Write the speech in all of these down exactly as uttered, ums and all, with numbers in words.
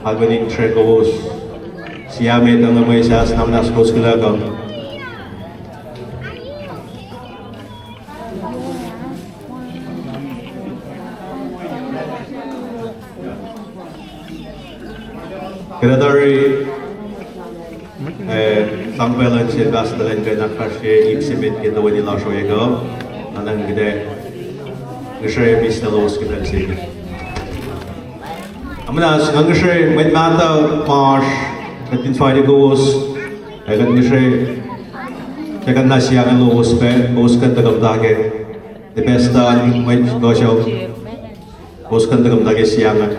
Kalweni ngihsre kowos. Siya met uh, mwe sahs na muhnahs kowos kuloh kuh. Kuht ac tari, eh, sang pacl uh sel pastor in kuh in ahkfahsrye ip se met ke toeni lasr uh, kuh na ngan kuht ac ngihsre mihslac lowos ke pacl se inge. Amuhnahs nga ngihsre mwet mahtuh ma oasr, kuht invite kowos, ac kuht ngihsre, ke kuht na siang lowos pac, kowos kuh in tuhkuh muhta ke, the best time, mwet lohsr uh, kowos kuh in tuhkuh muhta ke siang uh.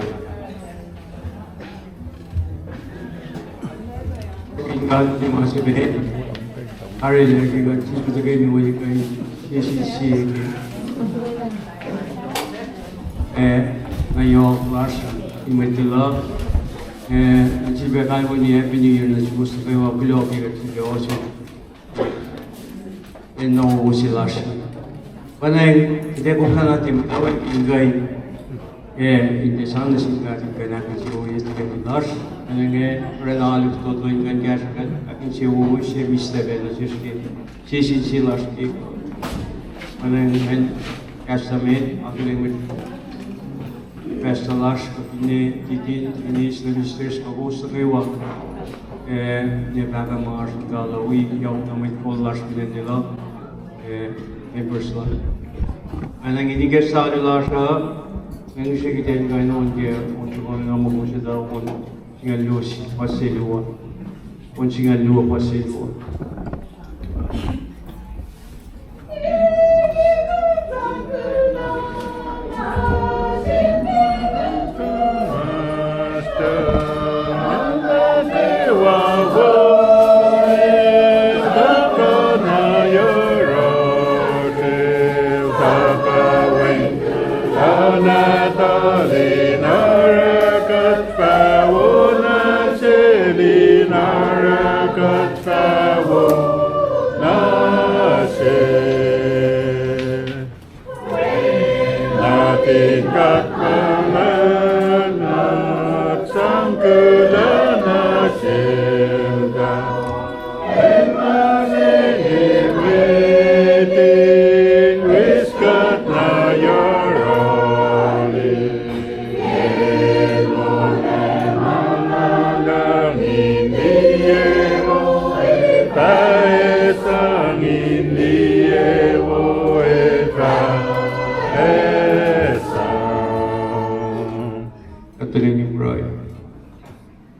Fin God ke ma se pacna, arulacna ke kuht sifilpac tuhkweni wi kuh in sie sin sie ke, eh, na yohk lasr in mwet luhk, eh, na sifilpac kalweni Happy New Year nuh suwos nuh kwewa, kuloh ke kuht sifilpac ohsun. Enenuh wo se lasr. Pwacnwacng, kuht ac koflana tiac muhtwacwacack in kuh in, eh, in tiac sang nuh sin God in kuh in ahkinsewowoye tuhkweni lasr. Pwacnwacng, eh, oraclah alu fototo in kuh in kahsruh kuht ahkinsewowo se mihslac pac nuh sesr ke, sie sin sie lasr ke. Pwacnwacng, eh, kahs se met, akihlen mwet pastor lasr, kuh finne tikin, ministers, kuh kowos nuh kwewa, eh, ne pahpah ma oasr in kalo wi, yohk na mwet kol lasr fin acn Lelu, eh, members lasr. Pwacnwacng in ikacslah lasr uh, nga ngihsre kuht in kuh in on ke, on soko nga muh kowos etuh, on singucul luo, fuhs se luo. On singucul luo, fuhs se luo. Kuht tuhkweni pruhe.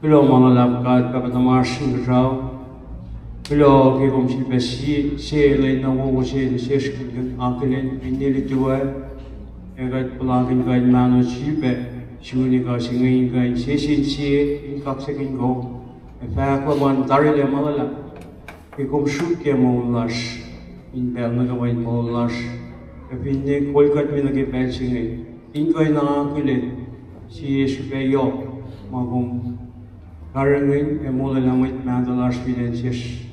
Kuloh ma luhlahp God, Pahpah tuhmasr Inkuhsrao. Kuloh ke kom sifilpac sie, sie lwen na wowo se nuh sesr kuht in akihlen finne lutu ah, ac kuht puhlakihn kuh in mahno sifilpac sun ekuh se inge in kuh in sie sin sie in kaksakihn kom, ac fahk luhman tarilac ma luhlahp ke kom sruk ke moul lasr, in pacl nuh kwewa in moul lasr, ac finne kol kuht me nuh ke pacl se inge, in kuh in akihlen sie srihpac yohk ma kom karihngihn ac molwelah mwet mahtuh lasr fin acn sesr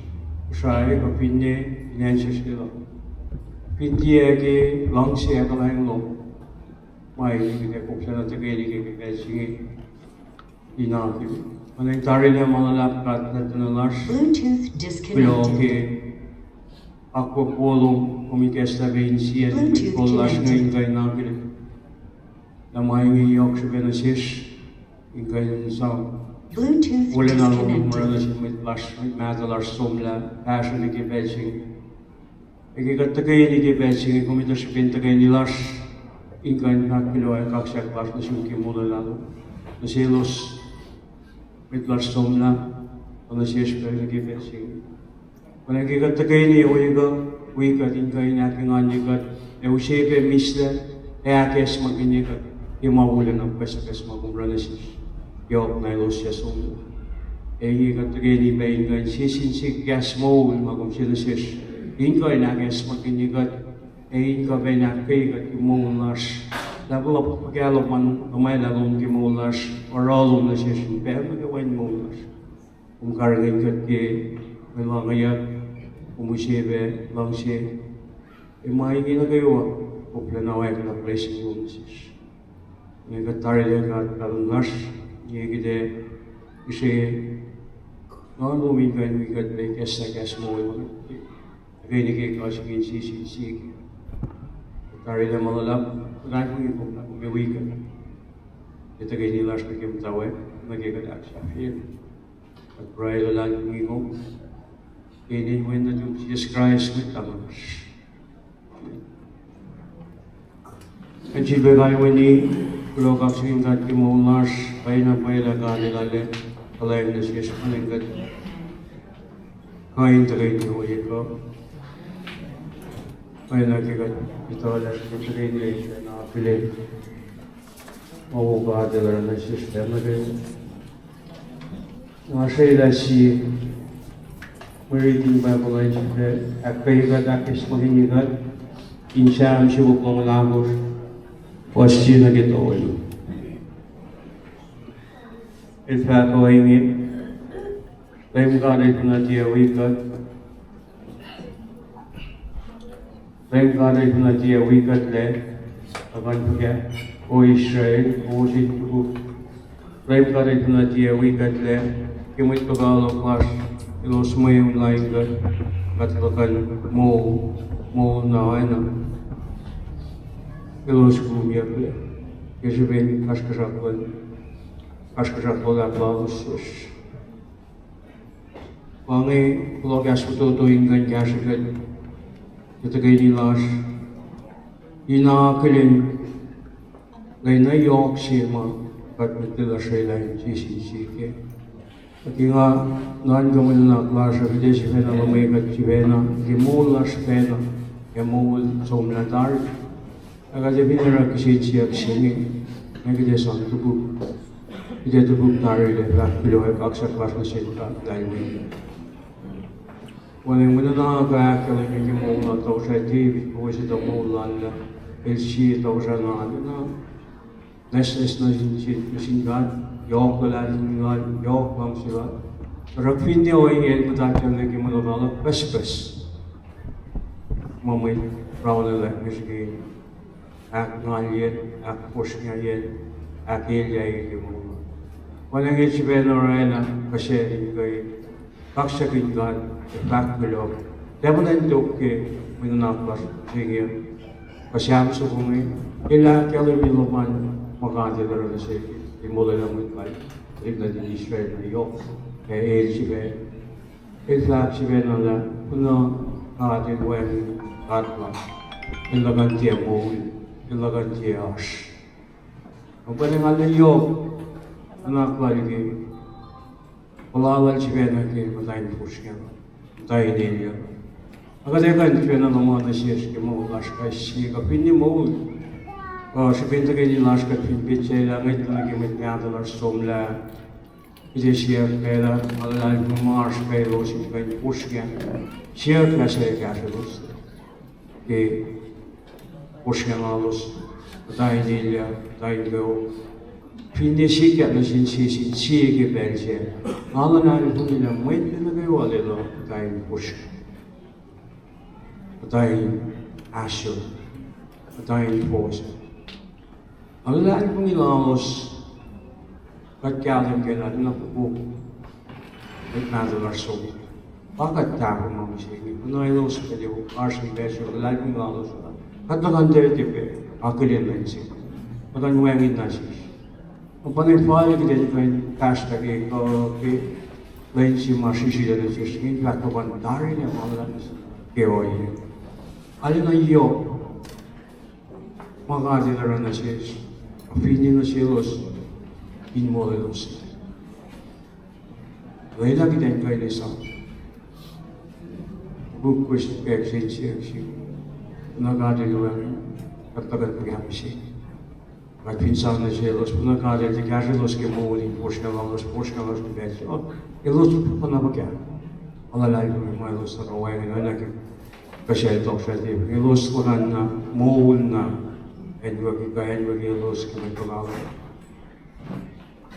Kosrae, kuh finne fin acn sesr Lelu. Fin tiac ke luhngse ac kuhlwacng lom, ma inge kuht ac koflana tuhkweni ke pacl se inge. Ina ke, ma nga tarilac ma luhlahp God, Pahpah tuhmasr Inkuhsrao, ke akwuck lom, kom ikacslah pac insiyac mwet kol lasr inge in kuh in akihlen lah ma inge yohk srihpac nuh sesr, in kuh in sang wolacna lom oruh nuh sin mwet lasr, mwet mahtuh lasr somlah, fahsruh nuh ke pacl se inge. Ac ke kuht tuhkweni ke pacl se inge, kom etuh srihpen tuhkweni lasr in kuh in fahk kuloh ac kaksak lasr nuh sum ke molwelah lom, nuh selos mwet lasr somlah, ac nuh sesr pac nuh ke pacl se inge. Oacna ke kuht tuhkweni ohiyac kuh, wi kuht in kuh in ahkenganye kuht, ac use pac mihslac, ac ahkacsmakihnye kuht ke ma wolacna pucspucs ma kom oruh nuh sesr. Yohk na elos suc somlah. Ac inge kuht tuhkweni pac in kuh in sie sin sie kahs moul ma kom use nuh sesr, in kuh in ahkacsmakihnye kuht, ac in kuh pac in ahkkweye kuht ke moul lasr. Lah puhla fuhkah luhman luhmwaclah lom ke moul lasr, oruh lom nuh sesr in pacl nuh kwewa in moul lasr. Kom karihngihn kuht ke mwe luhngse, kom use pac luhngse, ac ma inge nuh kwewa, koflacna oacna blessing lom nuh sesr. Inge kuht tarilac God, Pahpah tuhmasr. Inge kuht ac use Nguhn lom in kuh in wi kuht pac kahs na kahs moul ma kuht ke, ke nike kuh srihpen sie sin sie ke. Tari lah ma luhlahp, kuht ac wi kom, kom ac wi kuht. Ke tuhkweni lasr nuh ke muhtwacwacack, nuh ke kuht ahksahfye. Kuht pruhe luhlahlfongi kom ke inen Wen nuhtum Jisus Kraist Mwet Lahngo lasr. Kuht sifilpac kalweni, kuloh kaksakihn God ke moul lasr, pwacyena pwacye lah God El arulacna kuhlwacng nuh sesr, ma lwen kuht kuh in tuhkweni ohiyac kuh. Pwacye na ke kuht etuh lah srihpen tuhkweni, na akihlen ma wo God El oruh nuh sesr pacl nuh kwewa. Nga srwaclah sie mwe riti in Bible in sifilpac ahkkweye kuht, ahkacsmakihnye kuht in Sam siofok longoul ahkosr, fuhs sie nuh ke tolu. El fahk ohinge: Leum God El funa tiac wi kuht, Leum God El funa tiac wi kuht lac, tuhkuh fuhkah, O Israel, kowos in topuk? Leum God El funa tiac wi kuht lac, ke mwet lokoalok lasr elos mweun lain kuht, kuht luhkuhn moul, moul na oacna elos kumyucklac ke srihpen kasrkuhsrak luhn, kasrkuhsrak luhlahp lalos sesr. Pa inge kuloh kahs fototo in kuh in kahsrwe kuht ke tuhkweni lasr in akihlen lwen na yohk se ma kuht mwet lasr orwaclah in sie sin sie kac. Ke nga nuhnkuh mwe nuhnak lasr uh, kuht ac sifacna luhmwe kuht sifacna ke moul lasr sifacna, ac moul somlah tari. Ac kuht ac fin oruh kihsen siyuck se inge, ac kuht ac sang topuk, kuht ac topuk tari lah fahk kuloh ac kaksak lasr nuh sin God Lal we. Oacna mwe nuhnak uh ahkkahlwemye ke moul lal Tohkohsrah David, kowos etuh moul lal lah el sie tohkohsrah na, na nwacsnwacs nuh sin, nuh sin God, yohk luhlahlfongi lal, yohk luhngse lal. Oruh finne ohinge el muhta ke, ke mwe lokoalok pucspucs ma mwet raunwelah inge srihke, ahkngalye, ahkfosrngahye, ahkelyeyuck ke moul lal. Oacna inge sifacna orwaclah kuhsrao in kuh in kaksakihn God ac fahk kuloh, tahpuhlan tok ke mwe nuhnak lasr se inge, kuh Sam soko inge, el ahkkahlwemye luhpan ma God El oruh nuh sel ke molwelah mwet lal, el nuhtin Israel na yohk, ac el sifacna, el fahk sifacna lah, puna God El wacngihn God lal, el luhkuhn tiac moul, el luhkuhn tiac oasr. Oacpacna nga nuh yohk, nuhnak lal ke puhla lal sifacna ke muhta in fosrngah, muhta in elyah. Ac kuht ac kuh in sifacna nuh ma nuh sesr ke moul lasr kais sie, kuh finne moul, kuh srihpen tuhkweni lasr kuht fin petsac lah ngwetlah nuh ke mwet mahtuh lasr somlah, kuht ac siyuck lah ma luhlahlfongi ma oasr pac elos in kuh in fosrngah, siyuck lah suc kahsrwelos ke fosrngah lalos, muhta in elyah, muhta in kweok. Finne sikyak nuh sin sie sin sie ke pacl sac, nga luhlahlfongi lah mwet nuh kwewa lwelah muhta in fosrngah, muhta in ahsor, muhta in fohs. Nga luhlahlfongi lalos, kuht kahlwem kac lah na fokoko mwet mahtuh lasr som, pa kuht tahfonglac mihsenge, puna elos kuht ac oasr in pacl se luhlahlfongi lalos uh, kuht tuhkuh in tiac pac akihlen lwen se, kuht in wacngihn na sesr. Oacpacna fal kuht in kuh in pahsrtah ke kuh ke lwen se ma srihsrihk nuh sesr, in fahk luhpan tari lah ma luhlahp ke ohiyac. Arulacna yohk ma God El oruh nuh sesr, finne nuh selos in molwelos. Lwelah kuht in kuh in esam puk kowos pac kihsen siyuck se, na God El wacngihn, kuht tuhkuh in pahkah mihsenge. Kuht fin sang nuh selos, puna God El tiac kahsrwelos ke moul in fosrngah lalos, fosrngah lalos in pacl se, elos pahkah, ma luhlahlfongi ma elos tuhkuh wacngihn, oacna ke kuhsrao Tohkohsrah David, elos luhkuhn na moul na, acnwucki kuh acnwucki elos ke mwet lokoalok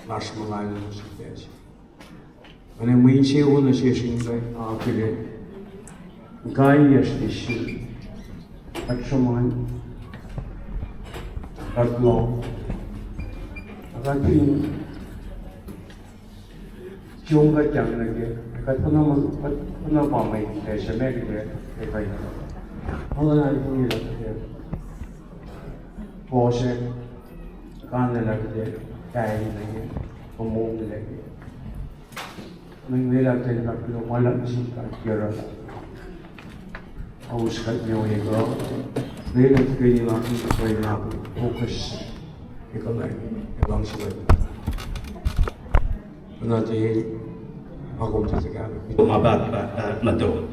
lasr muh lain elos in pacl se. Oacna mwe insewowo nuh sesr in kuh in akihlen, in kaiyacsr nuh sin kuht sruhmuhn, kuht lohng, ac kuht fin Jom kuht yang nuh ke, kuht puna, kuht puna pa mwe ke seme ke, ke kain. Ola na kuni lah ke, kose, kan lah ke, kain nuh ke, pamong nuh ke. Meng welah ke lah ke, ma lah sin kuht ke ra. Aus kuht ne oye kuh. Welah ke ni lah ke, ke lah ke, focus. Ekuh lah, ekuh lah sila. Nga te, ma kom te sika. Ma bat, bat, bat, na to.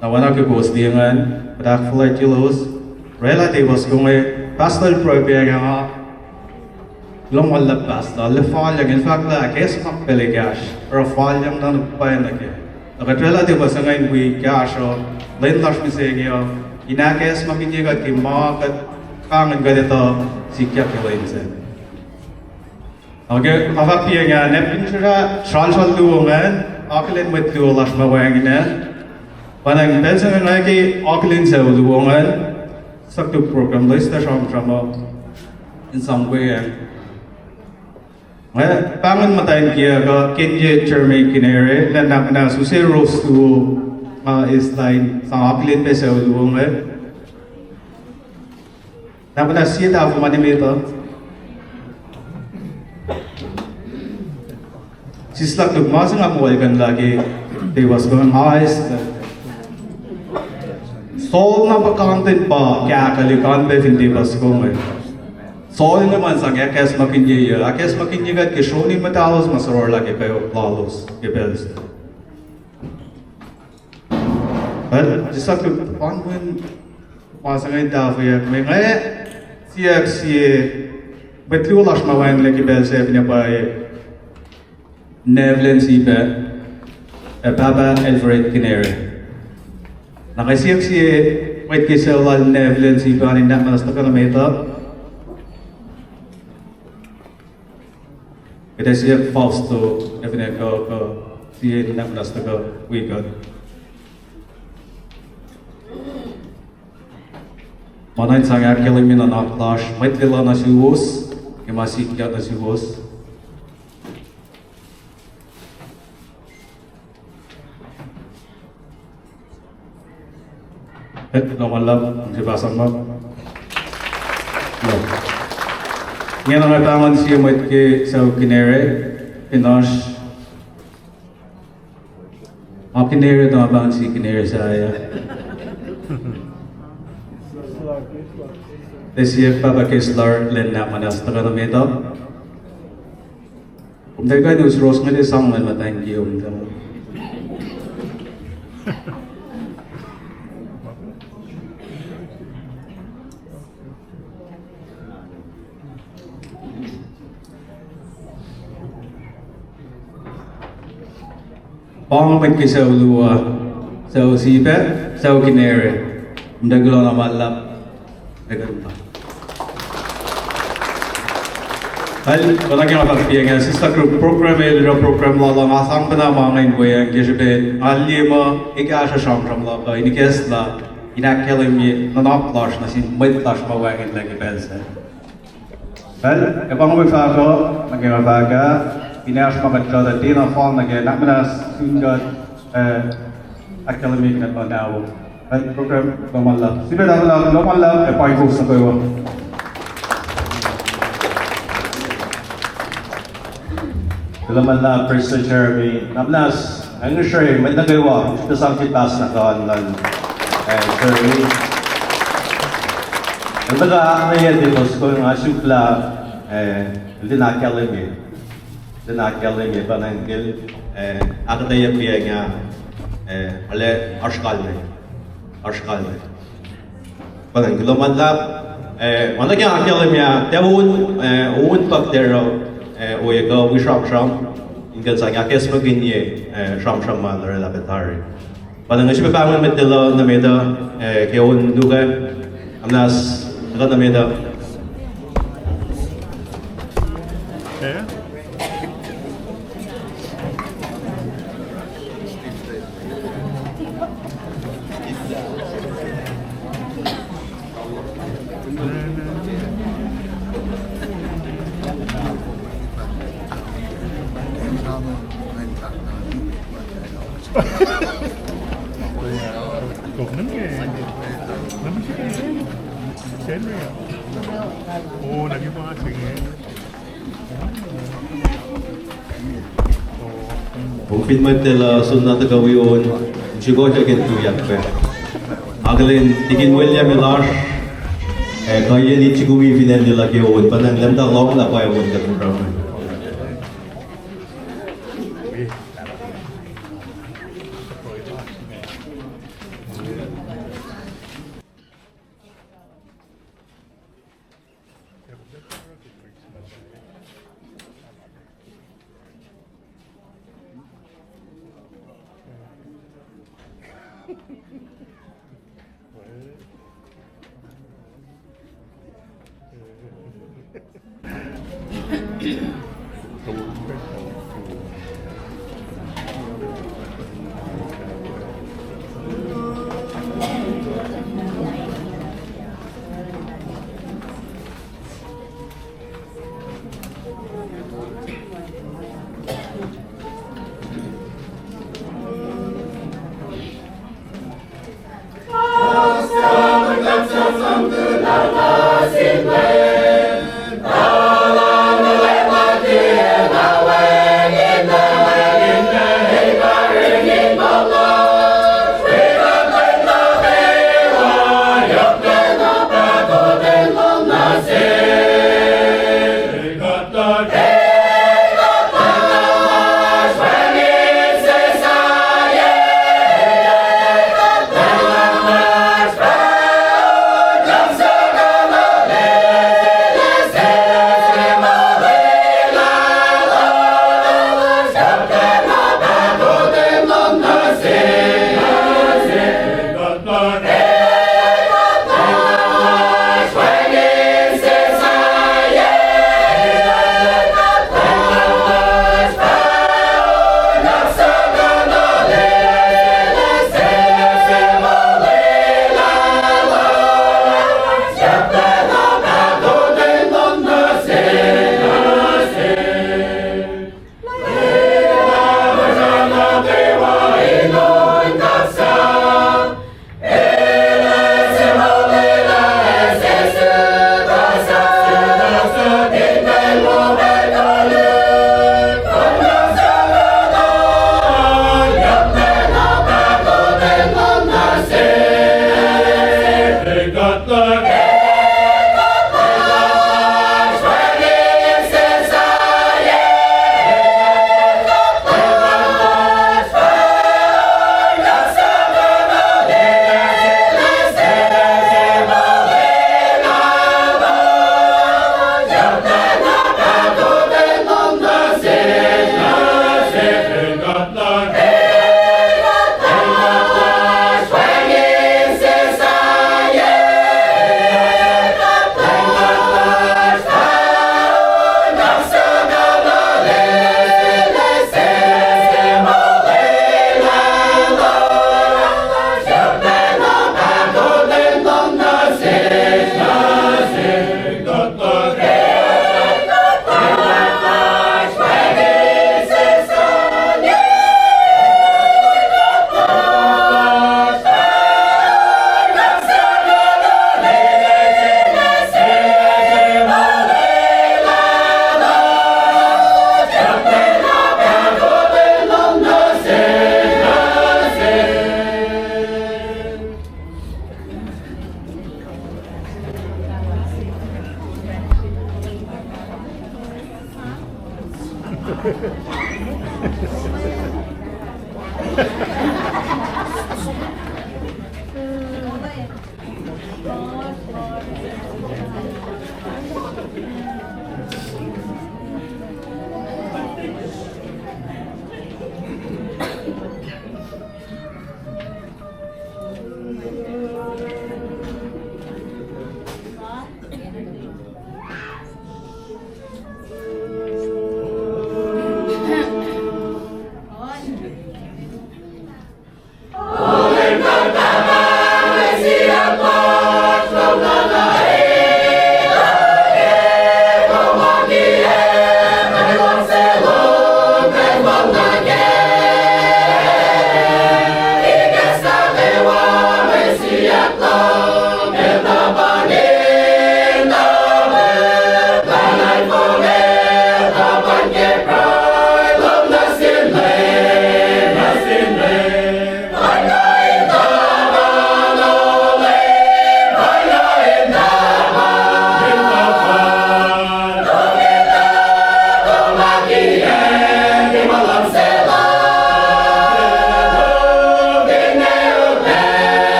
Na oacna ke kowos liye ingacn, kuht ahkfuhlwactye lalos, oraclah Tepuskon inge, pastor el pruhe pa inge nga, kuloh ma luhlahp pastor, el fahlyang, el fahk lah ahkacsmak pacl ekahsr, oruh fahlyang na pwacye nuh ke. Na kuht oraclah Tepuskon inge in wi kahsruh, lwen lasr mihsenge uh, in ahkacsmakihnye kuht ke ma kuht kaingin kuht etuh sikyak ke lwen se. Oke, nga fahk piac nga, nap in srah, sralsral luo ingacn, akihlen mwet luo lasr ma wacngihn ah. Pa ingacn pacl se inge nga ke akihlen sucu luo ingacn, suk tok program, lista sramsram uh, in sang weacng. Nga pahngon muhtwacn kiyuhk uh, Kenye Jeremy Kinere, lah na muhnahs use ros luo, nga eis lah in sang akihlen pac sucu luo ingacn. Na muhnahs sie tahfuh ma nimet uh. Sislah tok ma se nga muhlkuhnlah ke Tepuskon inge, nga eis lah Saul na pa content pa kahkuh likan pac fin Tepuskon inge. Saul inge ma sang ahkacsmakihnye, ahkacsmakihnye kuht ke sronin muhtahlos ma sororlah ke kweok lalos ke pacl se. Pacl, sislah tok pahngon ma se inge tahfweack me inge, siyuck sie, mwet luo lasr ma wacngihnlac ke pacl se inge pa Neville Sipe, ac Pahpah Alfred Kinere. Na nga siyuck sie mwet ke sucu lal Neville Sipe an in nahk muhnahs tuhkuh nuh met uh. Kuht ac siyuck Fausto, ac finne kuh, kuh, sie in nahk muhnahs tuhkuh wi kuht. Ma na in sang ahkkahlwemye nuhnak lasr, mwet lwelah nuh suwos, ke ma sikyak nuh suwos. Eh, kuloh ma luhlahp, inse pasang ma. Inge na nga pahngon sie mwet ke sucu Kinere, fin oasr. Ma Kinere tuh nga pahngon sie Kinere sahyac. Ac siyuck Pahpah Kessler lah in nahk muhnahs tuhkuh nuh met uh. Kom tuh kuh in us ros inge, sang nuh met an ke om tuh. Pa mwet ke sucu luo, sucu Sipe, sucu Kinere. Kom tuh kuloh na ma luhlahp. Kal, kuloh ke nga fahk piac inge, sislah tok program, el program lal uh, nga sang pacna ma inge in weacng ke srihpen nga liye muh ekahsr sramsram luhk uh in ikacslah, in ahkkahlwemye nuhnak lasr nuh sin mwet lasr ma wacngihnlac ke pacl sac. Pacl, ac pa inge mwe fahk uh, nuh ke nga fahk ah, in oasr ma kuht kuh tuh tiacna fal nuh ke nahk muhnahs sun kuht, eh, ahkkahlwemye kuht nuhnak. Pacl program, kuloh ma luhlahp. Sifilpac tahfwelah, kuloh ma luhlahp, ac paing kowos nuh kwewa. Kuloh ma luhlahp, Prestuhn Jeremy. Nahk muhnahs, ac ngihsre mwet nuh kwewa, srihpac sang ke pastor nuh kwewa, eh, Jeremy. El tuhkuh ahknweyuc Tepuskon, nga suk lah, eh, el tiacna ahkkahlwemye. Tiacna ahkkahlwemye, pa ingacn el, eh, ahkuhtweyac piac inge, eh, arlac oasr kalmac. Oasr kalmac. Pa ingacn kuloh ma luhlahp, eh, ma nuh ke ahkkahlwemye, tiac on, eh, on pak tero, eh, ohiyac kuh wi sramsram, in kuh in sang ahkacsmakihnye, eh, sramsram ma oraclah pac tari. Pa ingacn srihpac pahngon mwet lwelah nuh met uh, eh, ke on nuh ke, nahk muhnahs, tuhkuh nuh met uh. Kom fin mwet lwelah sun na tuhkuh wi on, srihkasrak in tuyak pac. Akihlen tikin William el oasr, ac kuhiyacn itsikomi fin acn Lelu ke on, pa na lwemta lohng lah pwacye on ke program.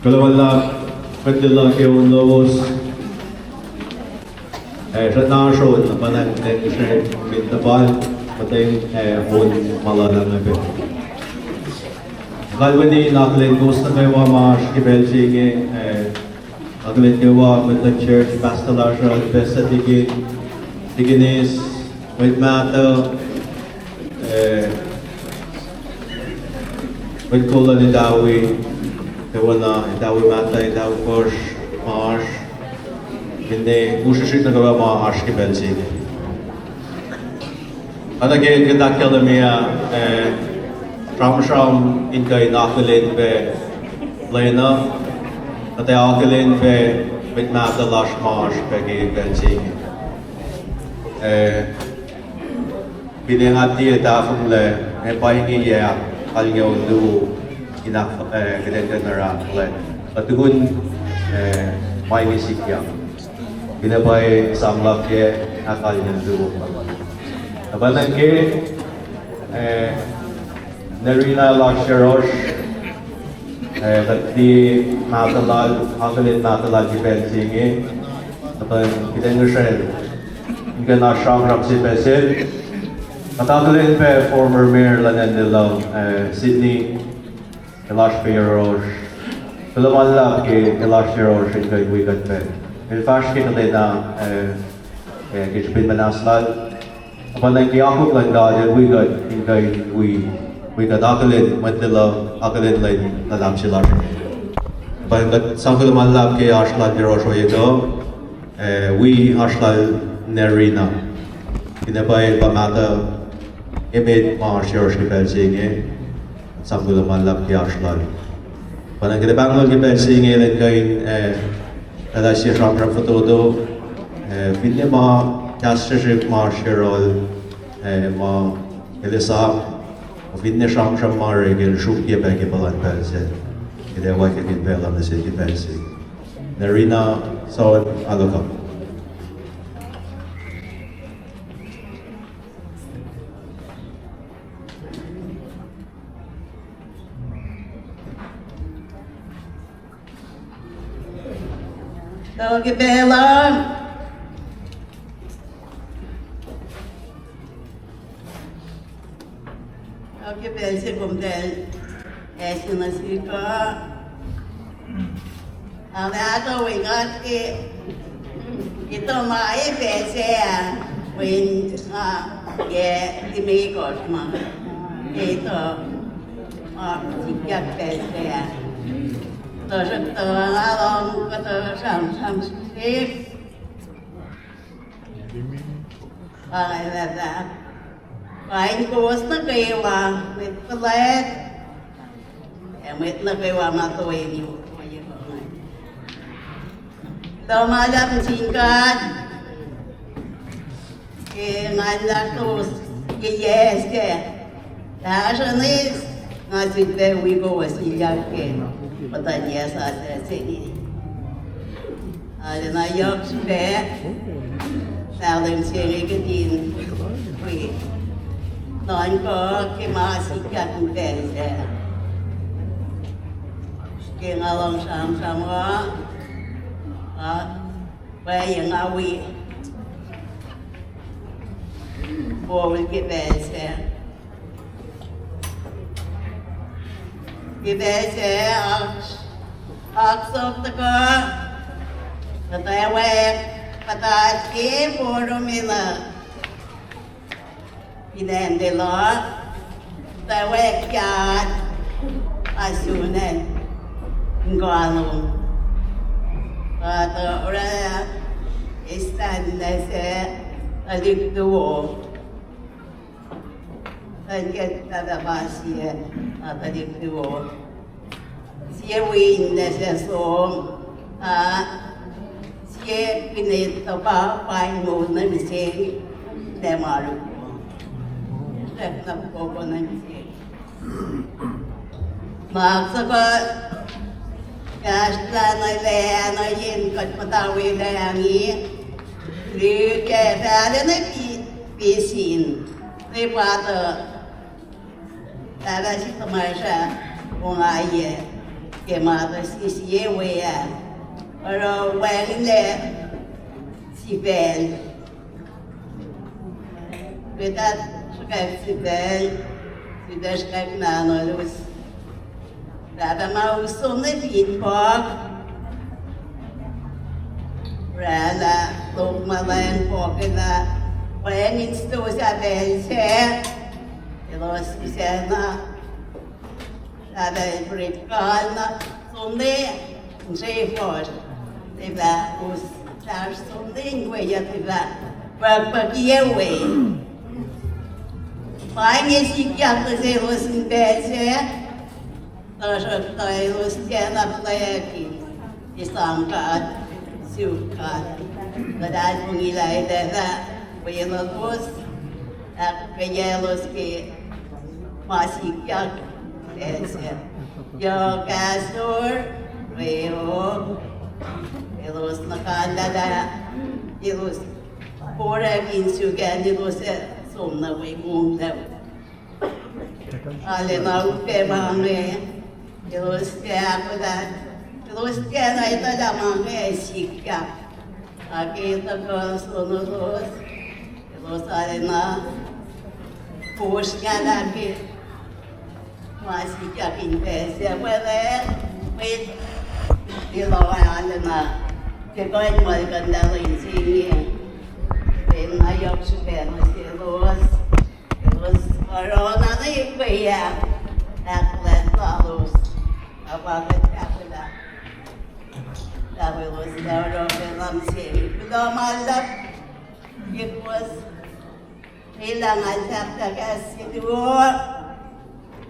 Kuloh ma luhlahp, kuht lwelah ke on lowos. Eh, srackna sron, na pa ngan use min tuhpan, muhtweng, eh, on ma luhlahp inge pac. Kalweni in akihlen kowos nuh kwewa ma oasr ke pacl se inge, eh, akihlen kwewa mwet luhn church, pastor lasr uh, pastor, deacon, deaconess, mwet mahtuh, eh, mwet kol luhn etawi, kwewana etawi mahtuh, etawi fuhsr, ma oasr, finne u srihsrihk nuh kwewa ma oasr ke pacl se inge. Oacna ke kuht ahkkahlwemye ah, eh, sramsram in kuh in akihlen pac lwen uh, kuht ac akihlen pac mwet mahtuh lasr ma oasr pac ke pacl se inge. Eh, finne nga tiac tahfonglac, eh, pa inge yac kalwengan luo in ahk-, eh, kuht in kuh in oruh lah kuht tukun, eh, ma inge sikyak. Finne pa sang luhk yac ahkkalwengan luo. Na pa ngan ke, eh, Nerina lasr yohrohsr, eh, kuht liye mahtuh lal, akihlen mahtuh lal ke pacl se inge, na pa kuht in ngihsre in kuh in oasr sramsram se pac sel. Kuht akihlen pac former mayor luhn acn Lelu, eh, Sydney, el oasr pac yohrohsr. Kuloh ma luhlahp ke el oasr yohrohsr in kuh in wi kuht pac. El fahsr ke kuhtwena, eh, eh, ke srihpen muhnahs lal. Na pa ngan ke akwuck luhn God el wi kuht in kuh in wi, wi kuht akihlen mwet Lelu, akihlen lwen luhlahp se lasr. Pa kuht sang kuloh ma luhlahp ke oasr lal yohrohsr ohiyac kuh, eh, wi oasr lal Nerina. Finne pa el pa mahtuh emet ma oasr yohrohsr ke pacl se inge. Sang kuloh ma luhlahp ke oasr lal. Pa ngan kuht ac pahngnol ke pacl se inge elan kuh in, eh, elah sie sramsram fototo, eh, finne ma kahs srihsrihk ma oasr yohrohl, eh, ma el ac sang, finne sramsram ma orek el sruokyac pac ke puhlan pacl sac. Kuht ac wacngihn pacl uh nuh sel ke pacl se. Nerina, son, alu kom. Tuh ke pacl uh, tuh ke pacl se kom pacl ase nuh sihk uh, nga mahtuh wi ngat ke, etuh ma e pacl sac, wen, ah, ke limekohsr ma, etuh, ah, sikyak pacl sac. Tuhsruhktuh nga lohng kuhtuh sramsram srihsrihk. Pahpah, kain kowos nuh kwewa, mwet fuhlwact, ac mwet nuh kwewa ma toeni ohiyac kuh inge. Kuloh ma luhlahp nuh sin God ke ngan lasr kowos ke yac se. Fahsruh in eis, nga sifilpac wi kowos ilyak ke muhtuhn yac sasuc se inge. Arulacna yohk srihpac, kahlwem se inge kihtin wi nuhnkuh ke ma sikyak in pacl sac. Ke nga lohng sramsram uh, ah, pwacye nga wi moul ke pacl sac. Ke pacl sac, ah, oak sohk tuhkuh, kuhtwacwack, kuhtuh ke porum in uh, Finne lwelah, tuh wek yard, asu nacn in kuh lom. Kuht oruh eis sacn nuh se tuhlihk luo. Tuhlihk, tuhlihk pa sie, ah, tuhlihk luo. Sie wi nuh se som, ah, sie kine tuh pa pain moul nuh mihsenge, ne ma oruh. Srackna koko nuh mihsenge. Mak soko kahsrlah nuh lac, nuh yen kuht muhta wi lac inge. Lihk ah, fahla nuh ki pisin. Nuh pa tuh Tala si tuh ma sra ongaiyac ke ma tuh sie sie we ah. Oruh wacngihnlac sifacl. Kuht sruhkwack sifacl, kuht sruhkwack mahno lus. Tala ma us som nuh fin puk. Oraclah, lohng ma lacng puk lah wacngihn stosah pacl sac. Elos sisacna, tala el pret kalna, som nuh in sefohsr. Tiac pa us, sahsr som nuh in we, tiac pa pukpukiyac we. Pa inge sikyak nuh selos in pacl sac. Tuhsruhktuh elos tiacna puhlakihn esam God, suk God. Kuht ac fong ilailac lah weluhlos, ahkkweyaclos ke ma sikyak, ase. Yohk ahsor, weok, elos nuh kallala, elos korakin suk an elos ac som nuh we monglac. Arulacna upac ma inge, elos tiac ahkolah, elos tiacna etuh lah ma inge sikyak. Ac ke tuhkuh sonolos, elos arulacna fosrngahlah ke ma sikyak in pacl sac, welah, mwet, elos arulacna, ke kuh in muhlkuhnlah lwen se inge. Pacna yohk srihpac nuh selos. Elos oruh na nuh ikwe ah, ahklah lalos. Ap kuht ahkolah. Lah elos oruh ke lam se. Kuloh ma luhlahp ke kowos. Elah nga sahflah kahs se luo.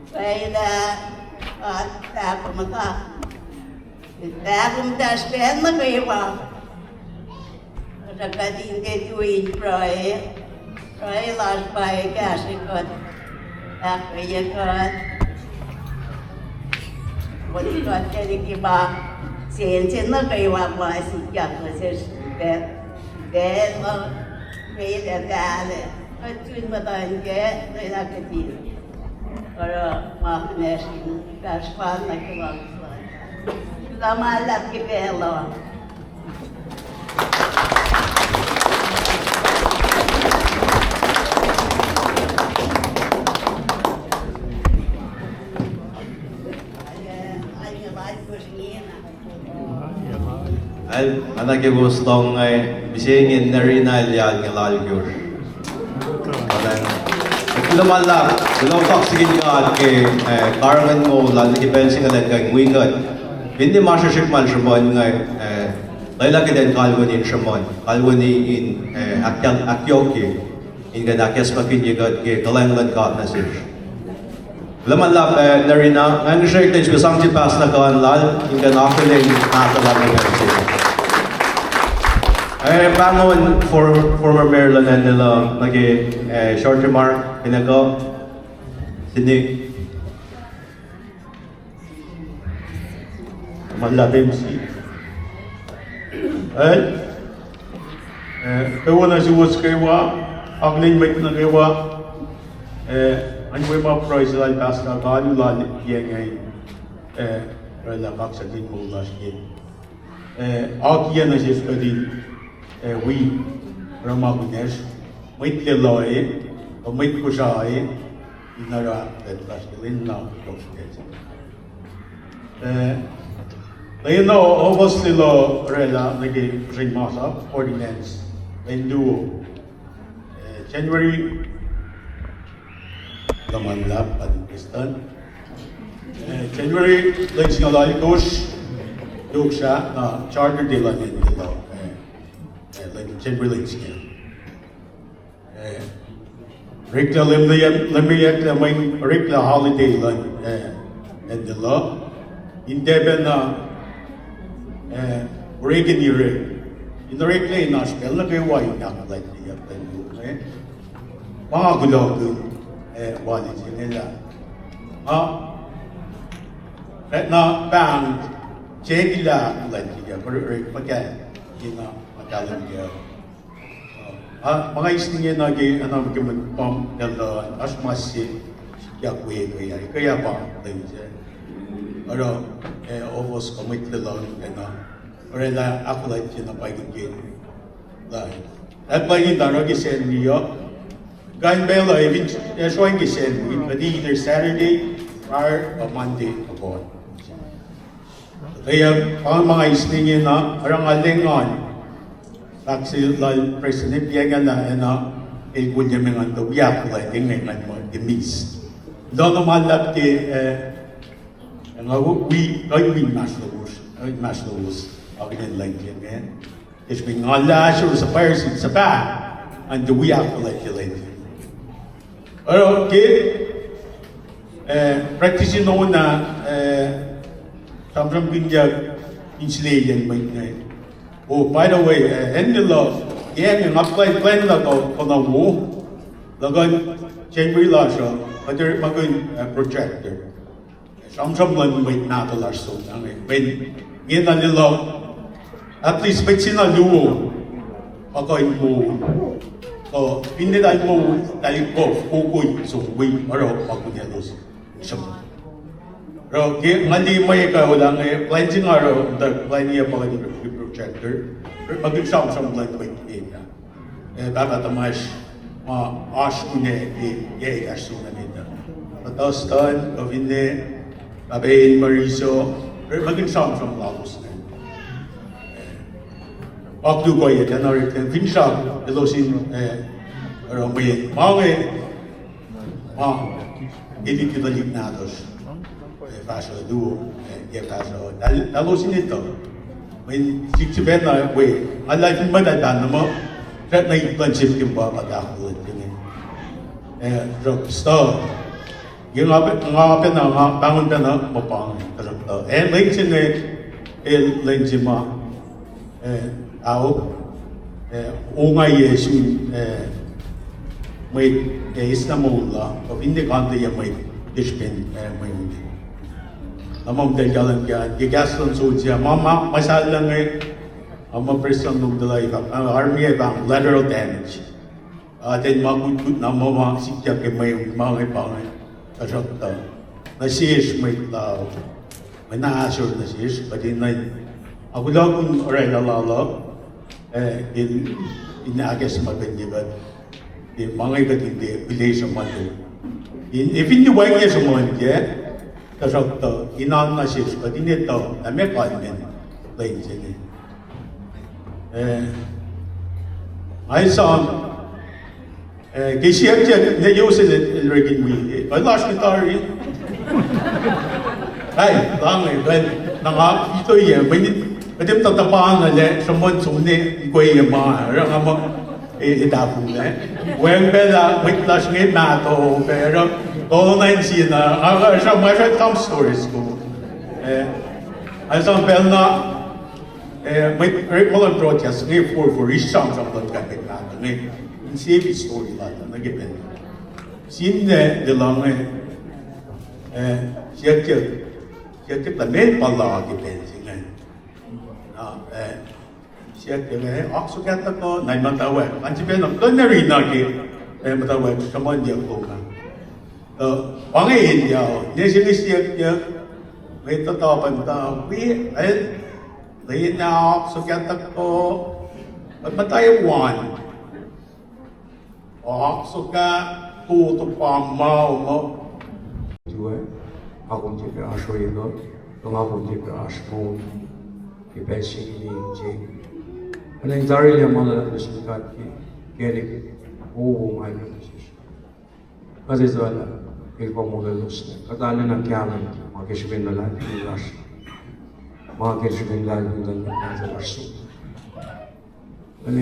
Pwacye lah, ah, tahfonglac. Tahfonglac srihpac nuh kwewa. Oruh kuht in tiac tui in pruhe, pruhe lasr pa kahsrwe kuht, ahkkweye kuht. Wot kuht ke liki pa sensen nuh kwewa pa sikyak nuh sesr, pacl, pacl, pacl, pacl. Kuht sun muhtuhn kac, lwelah kuht in oruh ma kunacsr in kahsruh nuh ke luhngse. Kuloh ma luhlahp ke pacl uh. Ac, ac nuh ke kowos lohng inge, mihsenge Nerina el yac alnge lahlkohsr. Kuloh ma luhlahp, kuloh kaksakihn God ke, eh, karihngihn moul lal nuh ke pacl se inge lal kuh in wi kuht. Finne ma srihsrihk ma el sruhmuhn inge, eh, lwelah kuht in kalweni in sruhmuhn, kalweni in, eh, ahk-, ahkyohkye, in kuh in ahkacsmakihnye kuht ke kuhlwacng luhn God nuh sesr. Kuloh ma luhlahp, eh, Nerina, nga ngihsre kuht in srihke sang se pastor Kahnlahl, in kuh in akihlen ahkolah lal nuh sesr. Eh, pahngon for-, former mayor luhn Anlelum, nuh ke, eh, short remark, in a go. Sini. Ma luhlahp M C. El, eh, kwewana suwos kwewa, akihlen mwet nuh kwewa, eh, an we ma pruhe se lal pastor Kahnlahl yen, eh, Oraclah kaksakin moul lasr ke, eh, akiyac nuh sesr kuht in, eh, wi orekma kunacsr, mwet Lelu, kuh mwet Kosrae, in oruh ahkfuhlwact lasr ke lwen na yohk srihpac. Eh, lwen na ohfohs Lelu oraclah nuh ke srihn masap, ordinance, lwen luo. Eh, January, luhman luhlahp, pacl in Kristan. Eh, January lwen singucul alkosr, yohk srah, na charter day luhn acn Lelu, eh, eh, lwen January lwen singucul. Eh, oreklac Leum, Leum, Leum, oreklac mweyen oreklac holiday luhn, eh, acn Lelu. In tiac pacna, eh, orekeni ire. In oreklac in oasr pacl nuh kwewa in ahkfuhlwactye, ahkfuhlwactye, eh. Ma nga kuloh ke, eh, wal se inge lah, ah, na pahng, check lah ahkfuhlwactye, orek, orek, fuhkah, ke na, ma kahlwem kac. Ah, ma nga eis inge na ke, ah, na ke mwe pam Lelu, oasr ma se, sikyak we ke, ah, ke ah pa lwen se. Oruh, eh, ohfohs kuh mwet Lelu, eh, na. Oraclah ahkfuhlwactye na pwacye ke. Lah, ah, pwacye in taro ke Sacnri uh. Kain pacl uh, eh, fin, eh, sroang ke Sacnri, kuht either Saturday, prior, or Monday, upon. Tuh ah, pa ma nga eis inge na, oruh nga lwengan. Fahk se lal prestuhn, eh, piacngana, eh, na, el kol ye me ngan tuh wi ahkfuhlwact inge ngan muh ke miss. Tuh na ma luhlahp ke, eh, nga wi, kuh in wi inmahsrlowos, eh, inmahsrlowos, akihlen lwen se inge. Ke srihpen nga lah ahsor suhpwacr sin suhpah, an tuh wi ahkfuhlwact ke lwen se. Oruh ke, eh, practice in on ah, eh, sramsramkihnyuck in suleyacn mwet inge. Oh, by the way, eh, acn Lelu, ke nga plan, plan lah kuh, kuh na wo, lah kuh January lasr uh, kuht orekmakihn, eh, projector. Sramsram luhn mwet mahtuh lasr som na inge. Mweyen inge na Lelu, at least mwet se na luo, pa kuh in moul. Kuh finne eltahl moul, eltahl kuh fokoko in som wi oruh ma kunalos sruhmuhn. Oruh ke nga liye mwe ekuh lah inge, plan se nga oruh, tuh plan inge pa kuht in projector, orekmakihn sramsram luhn mwet Lelu. Eh, Pahpah tuhmasr, ma oasr kunac ke yac ekahsr somlah met ah. Pahpah Dustin, kuh finne Pahpah Ann Marie, so, orekmakihn sramsram lalos inge. Ac luhk ohiyac, tiacna oreklac, finsrak elos in, eh, oruh mweyen ma inge, ma, elite tuhlihk nahtuhsr, eh, fahsruh luo, eh, ke fahsruh, tal-, talos in etuh. Mweyen sik sifacna we, nga lah fin muhtahl pahng na muh, srackna ip luhn sip ke pa kuht ahkfuhlwactye inge. Eh, sruhk stuh. Ke nga pa-, nga pacna, nga pahngon pacna muh pa inge, tuhsruhktuh. Eh, lwen se inge, eh, lwen se ma, eh, ahok, eh, ongaiyac sun, eh, mwet, eh, eis na moul la, kuh finne kanteye mwet ke srihpen, eh, mweun. Na ma muhtahl kahlwem kac, ke kahs luhn soldier, ma, ma, ma sahlah inge, ma prestuhn lom tuh lah, ah, army ac pahng collateral damage. Ah, ten ma kutkut na ma ma sikyak ke mweun, ma inge pa inge, tuhsruhktuh. Nuh sesr mwet la, mwe na ahsor nuh sesr, kuht in, akuloh kom oraclah lal uh, eh, in, in ahkacsmakihnye kuht, ke ma inge kuht in tiac pihlesruh ma luo. In, eh, finne wacngihn sruhmuhn kac, tuhsruhktuh, in oan nuh sesr kuht in etuh lah meac kalmacn lwen se inge. Eh, nga esam, eh, ke siyuck, siyuck, ne Joseph el, el rekihn wi, eh, kuh lasr ke tari. Ai, lang, eh, kuh, na nga itoye, mweyen, kuht muhta tuhpan lah sruhmuhn som ne inkoye ma, oruh nga muh, eh, eh, tahfonglac. Wacngihn pacl ah mwet lasr inge mahtuh pac, oruh, tolngain sie na, nga, nga, sruhmuhn, sruhmuhn some stories ko. Eh, nga esam pacl na, eh, mwet, mwet muh luhn broadcast inge forfor, eis sramsram luhn kain mwet mahtuh inge, in sie story lal nuh ke pacl. Sinne Lelu inge, eh, siyuck, siyuck lah meac pa la ke pacl se inge. Na, eh, siyuck inge, oak sokwack tuhkuh, na muhtwacwacack. An sifacna, kuh na ri na ke, eh, muhtwacwacack, sruhmuhnyuck lom ah. Uh, pa inge elyah, ne se inge siyuck, Mwet uh tuhpan tuh wi, el, lina oak sokah tuhko, mwet muhta wan. Oak sokah, tu tuh pa ma, ma. Tuh, akom tiac oasr oiyac, tuh akom tiac oasr moul ke pacl se inge. Ac in tarilac ma luhlahp nuh sin God ke, ke el, o, ma el nuh sesr. Kuht etuh lah el pa molweloslac. Kuht arulacna kahlwem ma ke srihpen luhlahlfongi lasr, ma ke srihpen luhlahlfongi luhn mwet nahtuhsr. Ac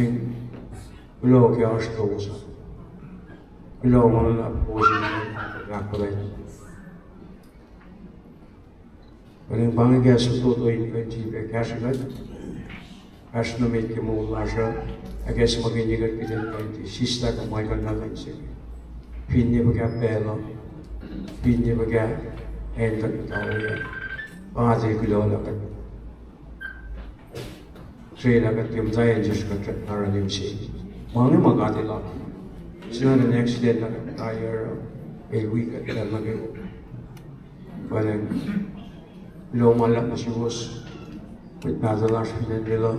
kuloh ke oasr kowos. Kuloh ma luhlahp kowos in ahkfuhlwact. Pwacnwacng pa inge kahs fototo in kuh in sifilpac kahsrwe kuht, kahsruh nuh met ke moul lasr uh, ac kahs ma kuht in kuh in sislah kuh ma kuh in nuh kuh in se. Finne fuhkah pacl uh, finne fuhkah acn kuht muhta we uh, pa tiac kuloh lah kuht srwaclah kuht ke muhta acn sesr kuht srackna oruh mihsenge. Ma inge ma God El luhk. It's not an accident lah kuht tire, el wi kuht pacl nuh kwewa. Pwacnwacng kuloh ma luhlahp nuh suwos, mwet mahtuh lasr fin acn Lelu,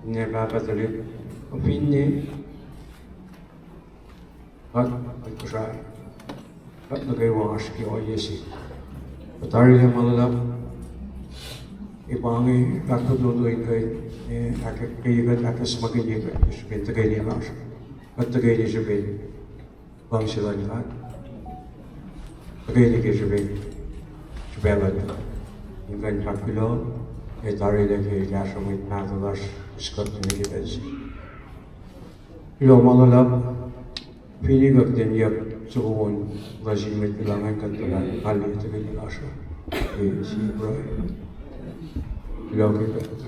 ninac pahpah tuhlihk, kuh finne kuht mwet Kosrae, kuht nuh kwewa oasr ke ohiyac se. Kuht tarilac ma luhlahp, ac pa inge fahk fototo in kuh in, eh, ahkkweye kuht, ahkacsmakihnye kuht ke srihpen tuhkweni lasr. Kuht tuhkweni srihpen luhngse luhn God, tuhkweni ke srihpen srihpac luhn God. In kuh in fahk kuloh, ac tarilac ke kahsruh mwet mahtuh lasr, Scott, nuh ke pacl se. Kuloh ma luhlahp, finne kuht tiac yuk soko on, luhngse mwet luhngse kuht tuhlah, kalweni tuhkweni lasr uh. Ke sie pruhe. Kuloh ke kuht.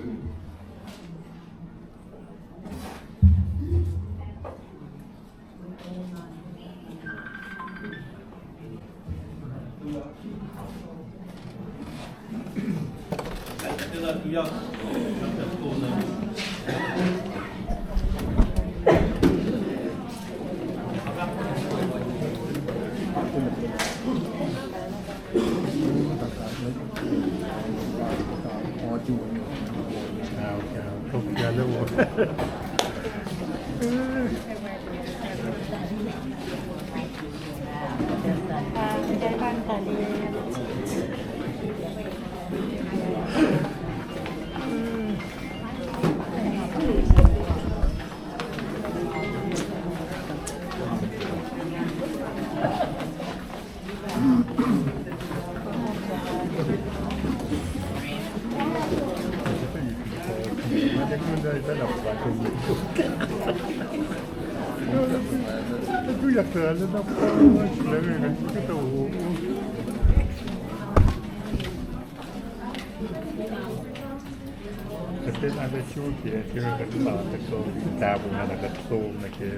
Kuht tiacna suk ke, tiac kuht pa tuhkuh, tahfuh na kuht som nuh ke.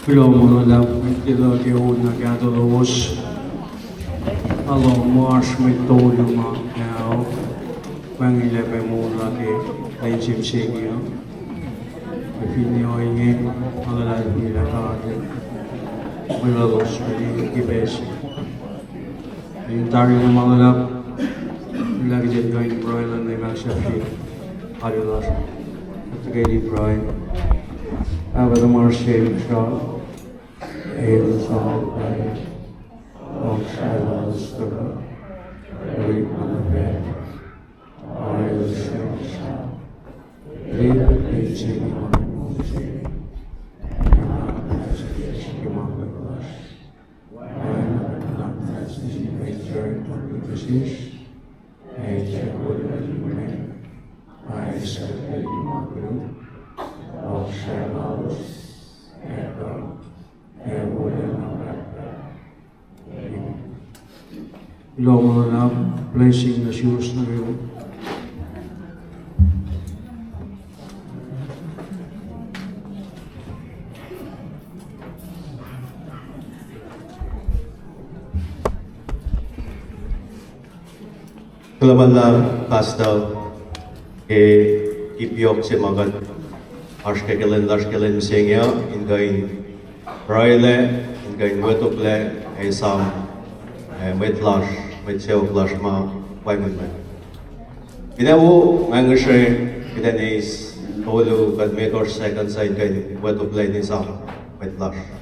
Kuloh ma luhlahp, mwet ke luhk ke on na kahto lowos. Alu ma oasr mwet tolu ma, ah, wacngihnlac pac moul lal ke lwen se mihsenge uh. Ac finne ohinge, ma luhlahp lah God El weluhlos ke pacl se. In tari na ma luhlahp, lah kuht in kuh in pruhe lah in ahksahfye alu lasr. Kuht tuhkweni pruhe. Pahpah tuhmasr se inkuhsrao, El sang pruhe, luhngse lalos tuhkuh, orekma nuh fac, oruh El sang, lwelah meac se ma, Kuloh ma luhlahp, blessing nuh suwos nuh kwewa. Kuloh ma luhlahp, Pastor, ke ip yohk se ma kuht oasr ke kaclwacn lasr ke lwen mihsenge uh, in kuh in pruhelac, in kuh in wetoklac, ac esam, ah, mwet lasr, mwet sacohk lasr ma wacngihnlac. Finne wo, nga ngihsre, kuht in eis tolu kuht me tohkohsr second se in kuh in wetoklac in esam mwet lasr.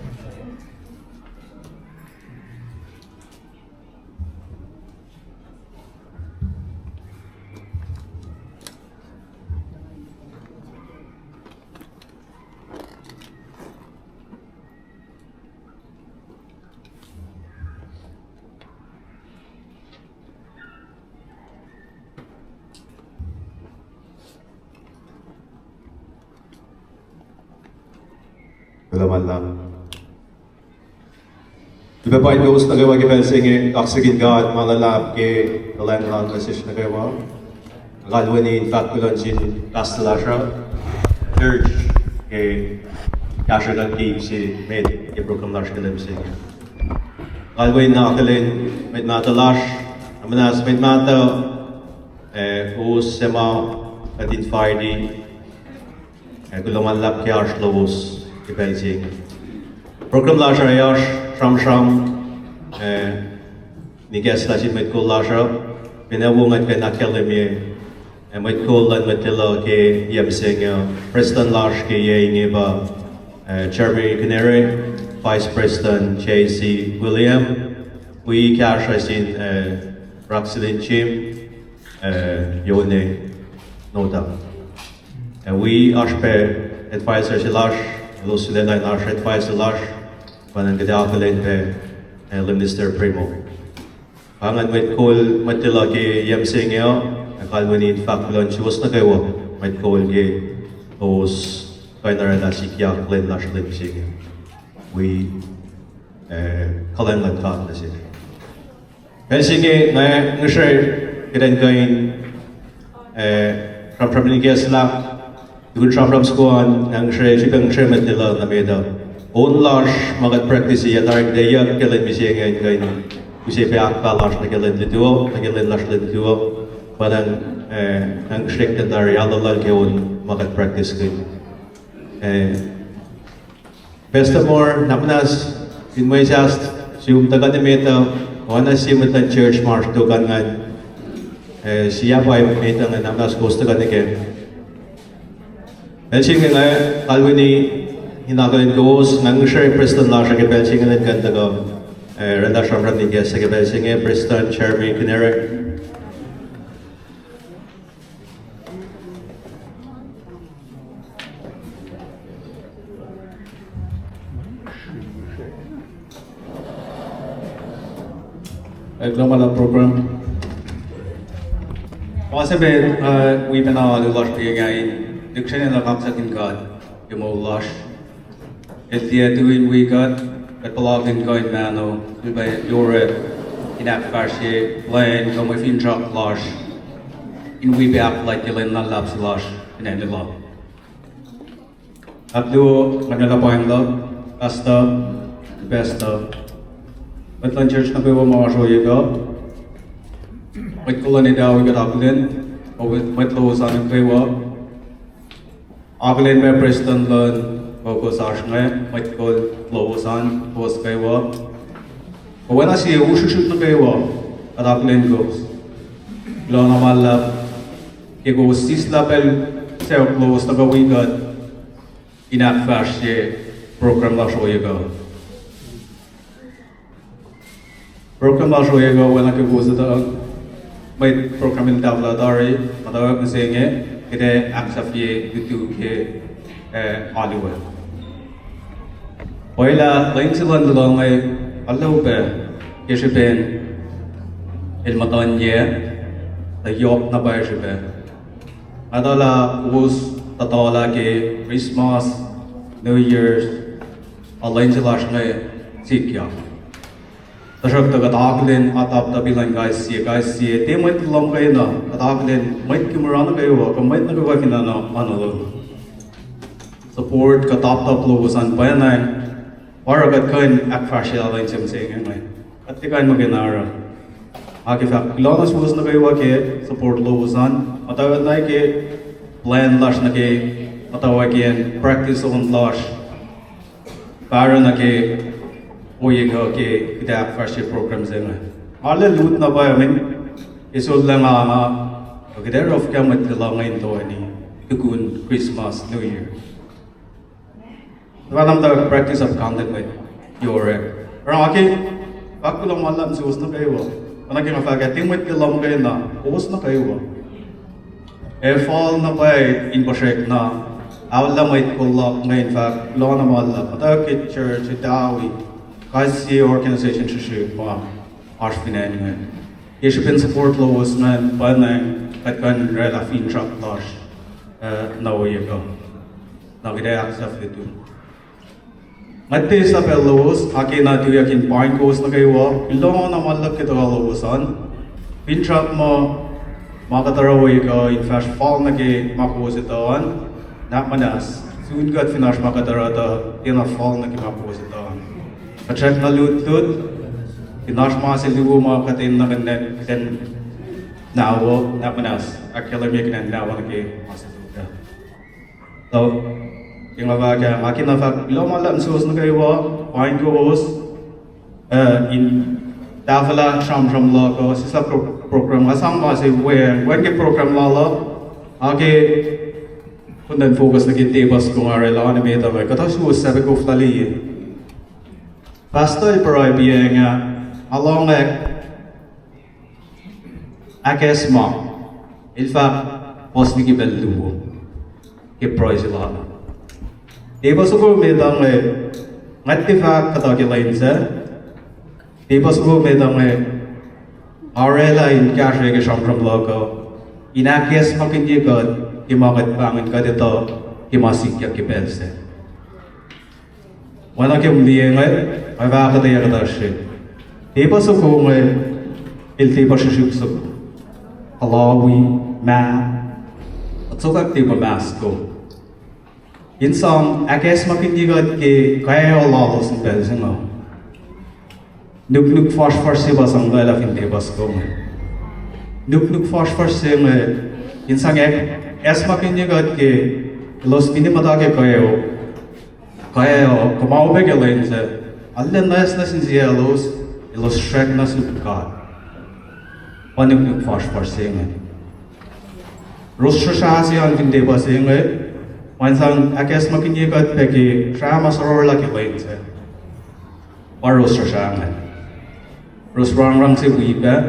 Kuloh ma luhlahp. Luhpah pain kowos nuh kwewa ke pacl se inge, kaksakihn God ma luhlahp ke kuhlwacng lal nuh sesr nuh kwewa. Kalweni in fahk kuloh nuh sin pastor lasr uh, church, ke kahsruh kuht ke ip se met ke program lasr ke lwen mihsenge. Kalweni in akihlen mwet mahtuh lasr, muhnahs mwet mahtuh, ah, kowos suc ma kuht invite, ac kuloh ma luhlahp ke oasr lowos ke pacl se inge. Program lasr uh oasr sramsram, ah, in ikacslah sin mwet kol lasr uh, finne wo ngwet kuh in ahkkahlwemye, ah, mwet kol luhn mwet tuhmuhk ke yac mihsenge uh, prestuhn lasr ke yac inge pa, ah, Jeremy Kinere, Vice President J C William, wi kahsruh sin, ah, Raksinin Jim, ah, Yone Noda. Ah, wi oasr pac advisor se lasr, elos sulaclah in oasr advisor lasr, pa ngan kuht akihlen pac, ah, Minister Primo. Pa ngan mwet kol mwet tuhmuhk ke yac mihsenge uh, ac kalweni in fahk kuloh nuh suwos nuh kwewa mwet kol ke kowos kuh in oraclah sikyak lwen lasr lwen mihsenge. wi, eh, kuhlwacng luhn God nuh sesr. Pacl se inge nga ngihsre kuht in kuh in, eh, sramsram ikacslah, tukun sramsram soko an, nga ngihsre, srihpac ngihsre met lwelah nuh met uh. On lasr ma kuht practice-i ac tari kuht ac yuck ke lwen mihsenge in kuh in use pac ahkpah lasr nuh ke lwen lutu uh, nuh ke lwen lasr lwen lutu uh. Pa nga, eh, nga ngihsre kuht in tari alu lal ke on ma kuht practice-i. Eh, Pastor Moore, na muhnahs in mwe sahs sum tuhkuh nuh met uh, oacna sie mwet luhn church ma oasr tok an ngan, eh, siapa mwet uh ngan na muhnahs kowos tuhkuh nuh kac. Pacl se inge nga kalweni in akihlen kowos, nga ngihsre prestuhn lasr uh ke pacl se inge elan kuh in tuhkuh, eh, oraclah sramsram ikacslah ke pacl se inge, Prestuhn Jeremy Kinere. Ac kuloh ma luhlahp program. Ma se met, uh, wi pacna alu lasr ke inge in lihksreni na kaksakin God ke moul lasr. El tiac tui in wi kuht, kuht puhlakihn kuh in mahno, sulpac yohre in ahkfahsrye plwacn kuh mwe finsrak lasr in wi pac ahkfuhlwactye lwen na luhlahp se lasr fin acn Lelu. Ahkluo, nga oraclah paing luhk, Pastor, Pastor, mwet luhn church nuh kwewa ma oasr ohiyekuh, mwet kol luhn Etawi kuht akihlen, mwet lowos an nuh kwewa. Akihlen pac prestuhn luhn kowos oasr inge, mwet kol lowos an, kowos kwewa. Oacna sie usrihsrihk nuh kwewa, kuht akihlen kowos. Kuloh na ma luhlahp ke kowos sislah pacl sacohk lowos tuhkuh wi kuht in ahkfahsrye program lasr ohiyekuh. Program lasr ohiyekuh oacna ke kowos etuh, mwet program in tahfwelah tari, muhtwacwacack mihsenge, kuht ac ahksahfye lutu ke, eh, alu ah. Pwacye lah lwen se luhn Lelu inge, alu pac, ke srihpen el muhtuhn yac, tuh yohk na pwacye srihpac. Nga etuh lah kowos tuhtuhlah ke Christmas, New Year's, a lwen se lasr inge sikyak. Tuhsruhktuh kuht akihlen ataptapi luhn kais sie, kais sie, tiac mwet luhn lohm kena, kuht akihlen mwet ke mura nuh kwewa, kuh mwet nuh kwewa fin acn Honolulu. Support kuh taptap lowos an pwacnwacng, oruh kuht kuh in ahkfahsrye lwen se mihsenge inge. Kuht tiac kuh in muhkwena oruh. Nga ke fahk kuloh na suwos nuh kwewa ke support lowos an, muhtwacwacack nuh ke plwacn lasr nuh ke, muhtwacwacack ke practice on lasr. Pahre nuh ke ohiyekuh ke kuht ahkfahsrye program se inge. Arlac lut na pwacye mihn, ke sollah nga, nga, kuht ac ruhfkah mwet Lelu inge in toeni, tukun Christmas, New Year. Tuhfahna muhtwacwacack practice of content met yohre. Oruh nga ke fahk kuloh ma luhlahp nuh suwos nuh kwewa. Oacna ke nga fahk ah, tiac mwet Lelu muhkwena, kowos nuh kwewa. Ac fal na pwacye in puhsrwek na, aollah mwet kol luhk inge in fahk kuloh na ma luhlahp, muhtwacwacack ke church, Etawi, kais sie organization srihsrihk ma oasr fin acn inge. Ke srihpen support lowos ingacn, pwacnwacng kuht kuh in oraclah finsrak lasr, eh, na ohiyekuh. Na kuht ac ahksahfyetu. Nga tiac sahp lowos, nga kena tuyak in paing kowos nuh kwewa, kuloh na ma luhlahp ke tuhkuh lowos an. Finsrak muh ma kuht oruh ohiyekuh in fahsr fal nuh ke ma kowos etuh an, nahk muhnahs, sun kuht fin oasr ma kuht oruh tuh tiacna fal nuh ke ma kowos etuh an. Kuht srackna lutlut, fin oasr ma se luo ma kuht enenuh in, in nawo, nahk muhnahs, ahkkahlwemye ke acn nawo nuh ke ma se luo. So, ke nga fahk ah, nga kena fahk kuloh ma luhlahp nuh suwos nuh kwewa, paing kowos, eh, in tahfwelah sramsram luhk uh, sislah pro-, program, nga sang ma se weacng, weacng ke program lal uh, nga ke kuh in focus nuh ke tepuh soko nga oraclah nuh met uh, kuhtuh suwos sahp koflah liye. Pastor el pruhe piacng ah, nga lohng ah, ahkacsmak, el fahk, puhs liki pacl luo ke pruhe se lal. Tepuh soko met uh inge, nga tiac fahk kuhtuh ke lwen sac. Tepuh soko met uh inge, nga oraclah in kahsruh ke sramsram luhk uh, in ahkacsmakihnye kuht ke ma kuht pahngon kuht etuh ke ma sikyak ke pacl sac. Oacna ke mliyac inge, ac fah kuhtweyuck kuhtasrihk. Tepuh soko inge, el tepuh srihsrihk soko. Kuhlawi, mah, kuht sokwack tepuh mah soko. In sang ahkacsmakihnye kuht ke kayo lalos in pacl se inge. Nuknuk fuhsrfuhsr se pa sang lwelah fin tepuh soko inge. Nuknuk fuhsrfuhsr se inge, in sang ahkacsmakihnye kuht ke elos finne muhta ke kayo, kayo, kuh ma upac ke lwen sac, arlac nwacsnwacs insiyaclos, elos srackna suk God. Pa nuknuk fuhsrfuhsr se inge. Ros srihsrah se an fin tepuh se inge, ma in sang ahkacsmakihnye kuht pac ke srah ma sororlah ke lwen sac. Pa ros srihsrah inge. Ros rangrang se wi pac,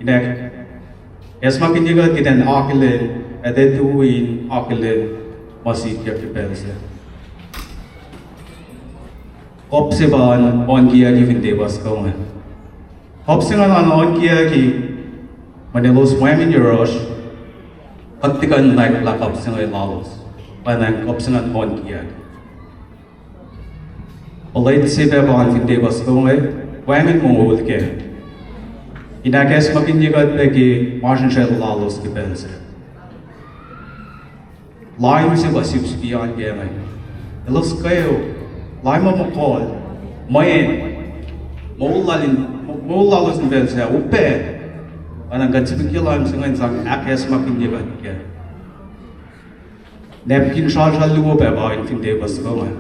in ahkacsmakihnye kuht ke ten akihlen, ac tiac tui in akihlen ma sikyak ke pacl sac. Kuhp se pa oan kiyucki fin tepuh soko inge. Kuhp se ingacn oan kiyucki, mweyen elos wacngihn yohrohsr, kuht tiac kuh in nwacklah kuhp se inge lalos. Pwacnwacng kuhp se ingacn oan kiyucki. Plwet se pac pa oan fin tepuh soko inge, wacngihn mongo kac. In ahkacsmakihnye kuht pac ke masrinsral lalos ke pacl sac. Lain se pa sipsip an ke inge. Elos kweok, lain ma mukul, mweyen moul lalos in pacl sac upac. Pwacnwacng kuht sifilpac ke lain se inge in sang ahkacsmakihnye kuht kac. Napkin sralsral luo pac pa oan fin tepuh soko inge.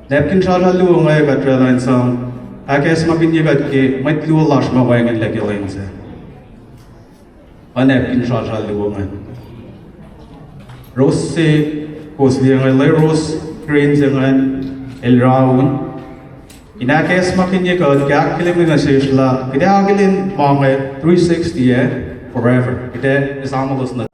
Napkin sralsral luo inge kuht oraclah in sang ahkacsmakihnye kuht ke mwet luo lasr ma wacngihnlac ke lwen sac. Pa napkin sralsral luo ingacn. Ros se, kowos liye inge, lwelah ros, green se ingacn, el raun. In ahkacsmakihnye kuht ke ahkkahlwemye nuh sesr lah kuht ac akihlen ma inge three sixty, eh, forever. Kuht ac esamuhlos nuh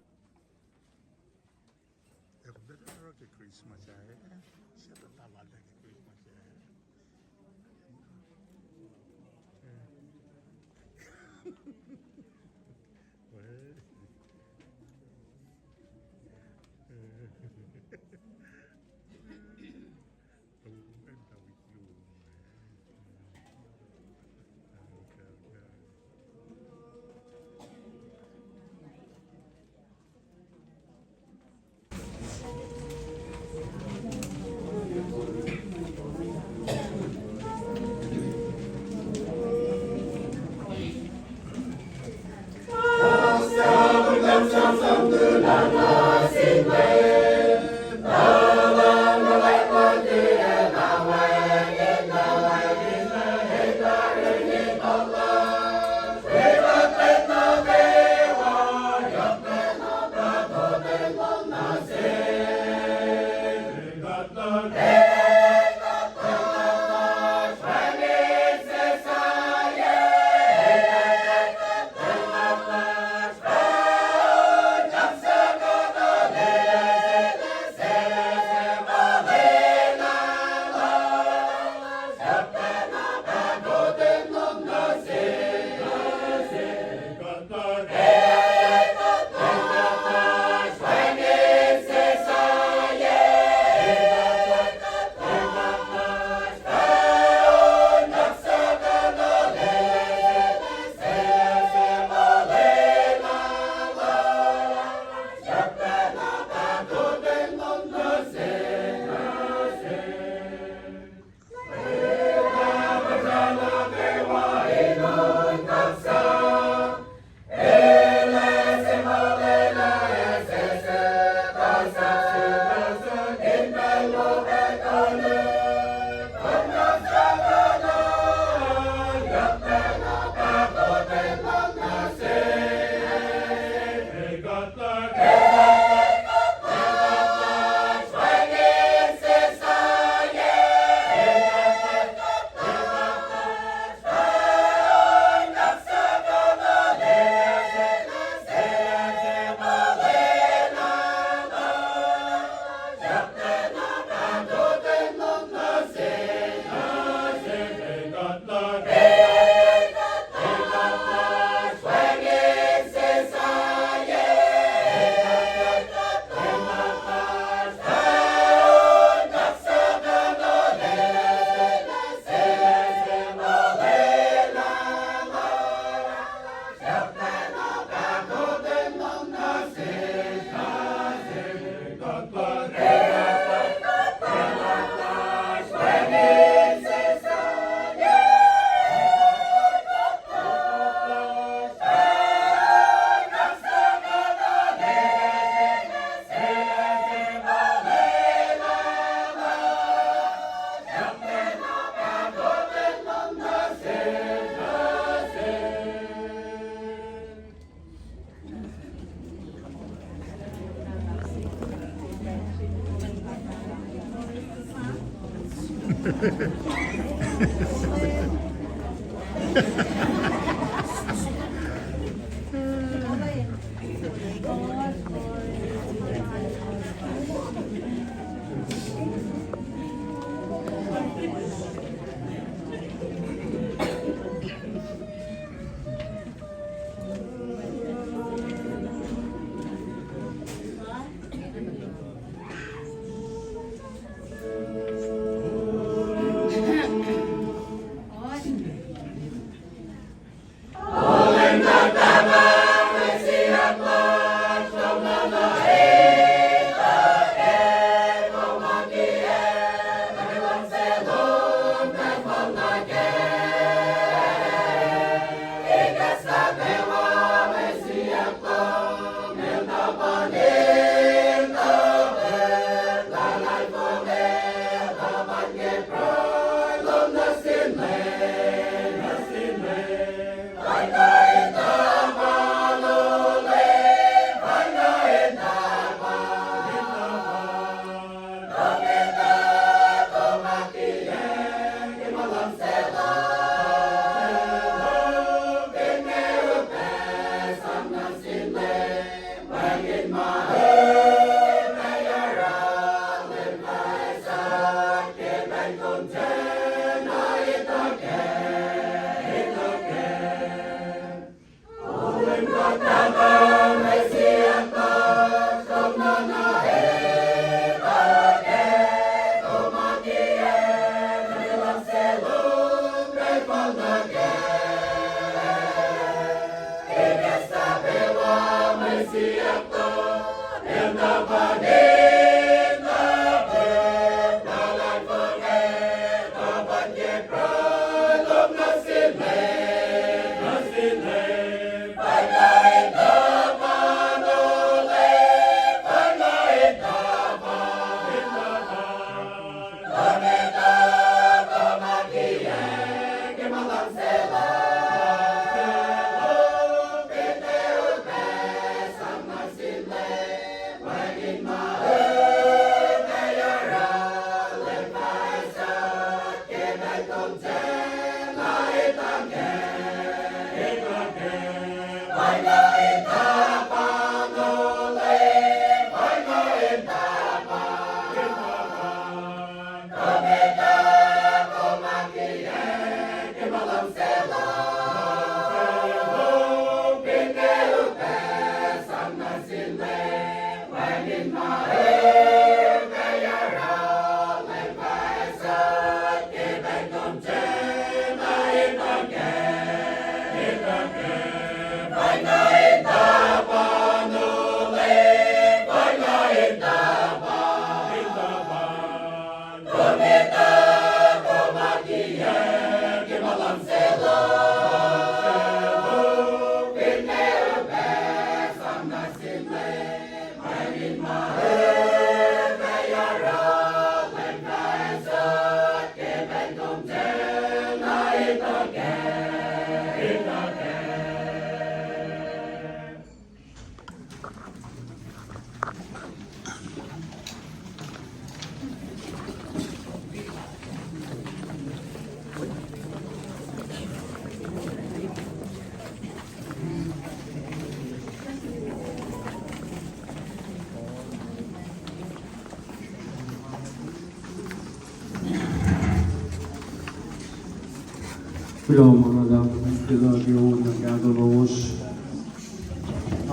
Kuloh ma luhlahp, kuloh ke on nuh ke ahkolah lowos.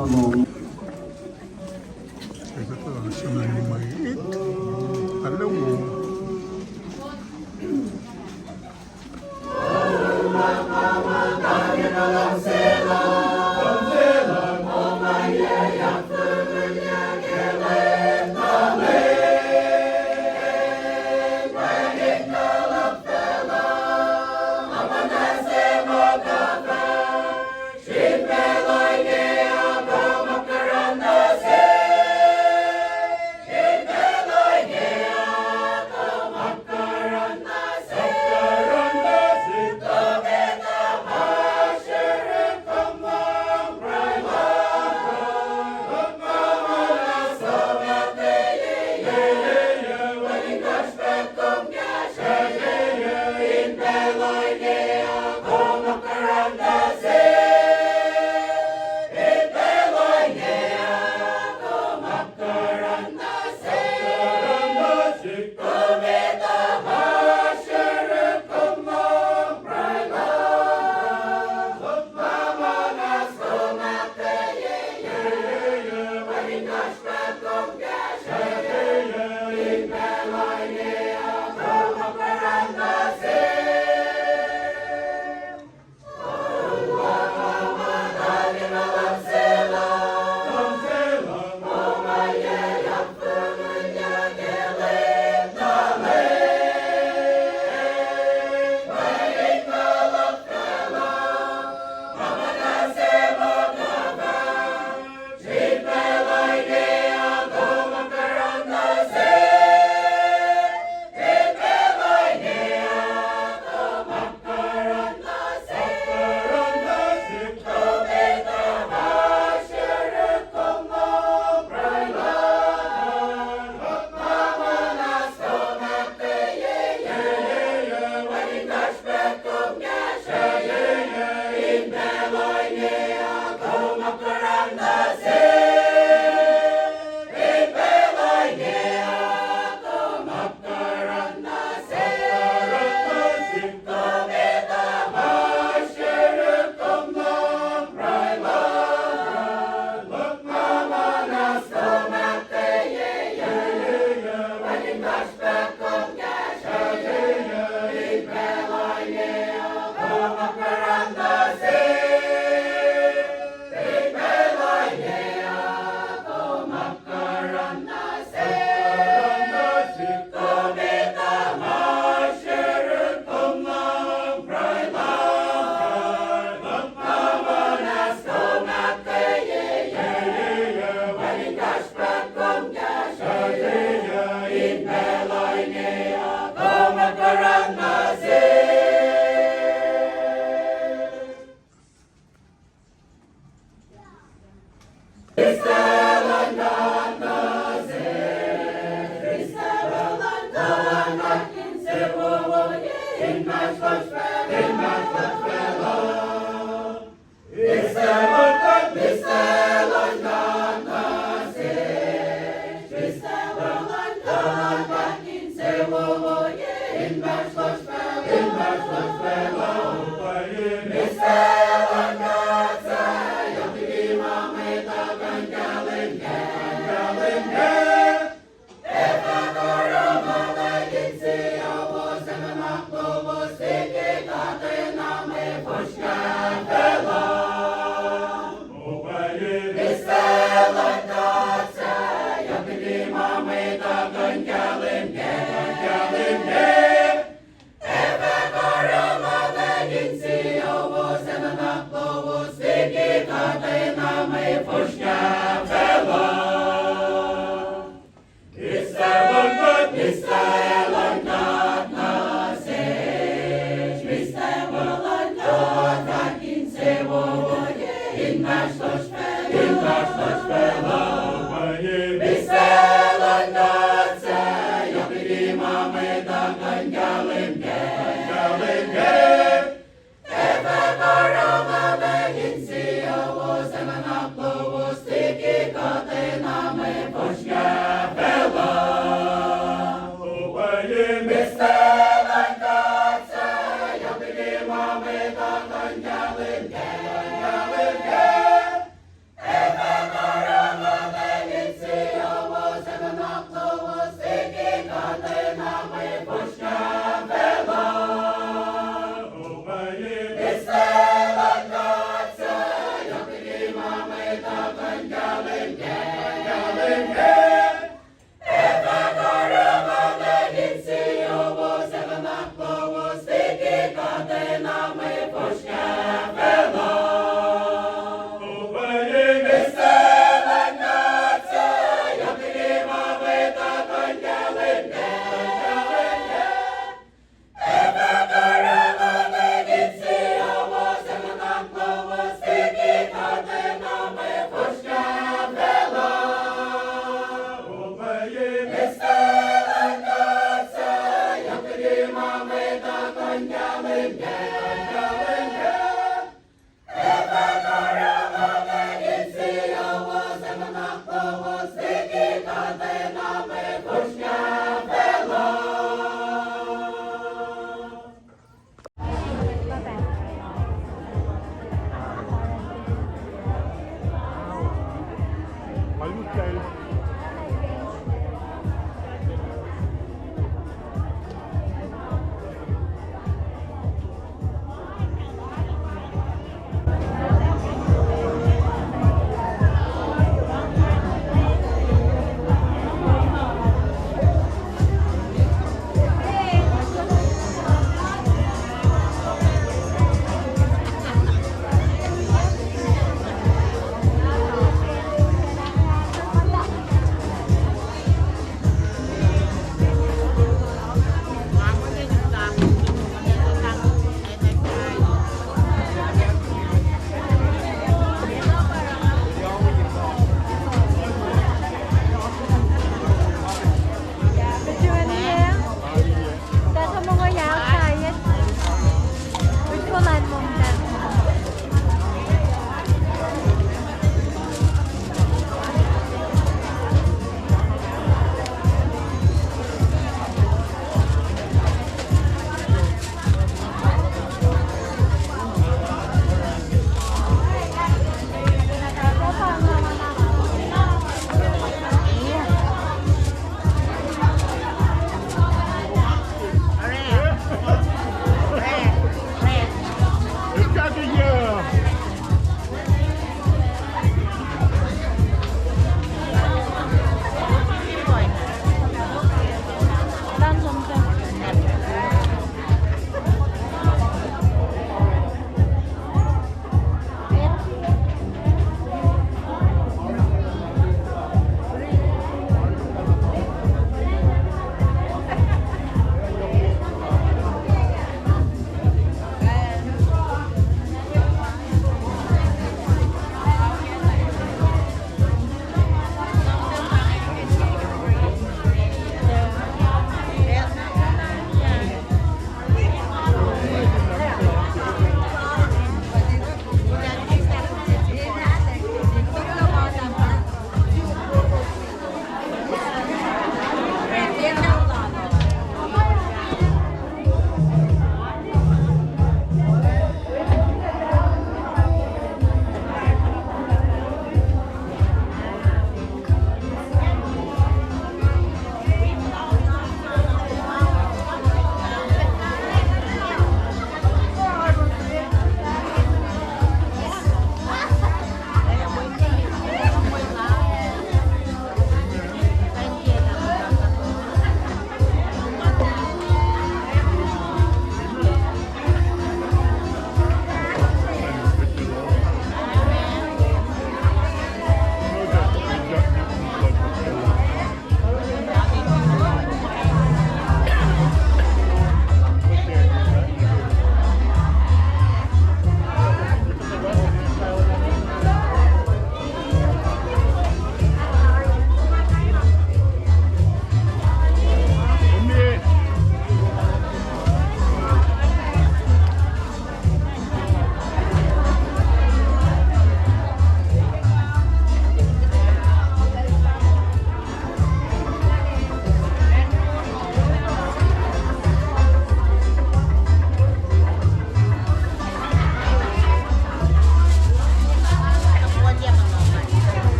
Along.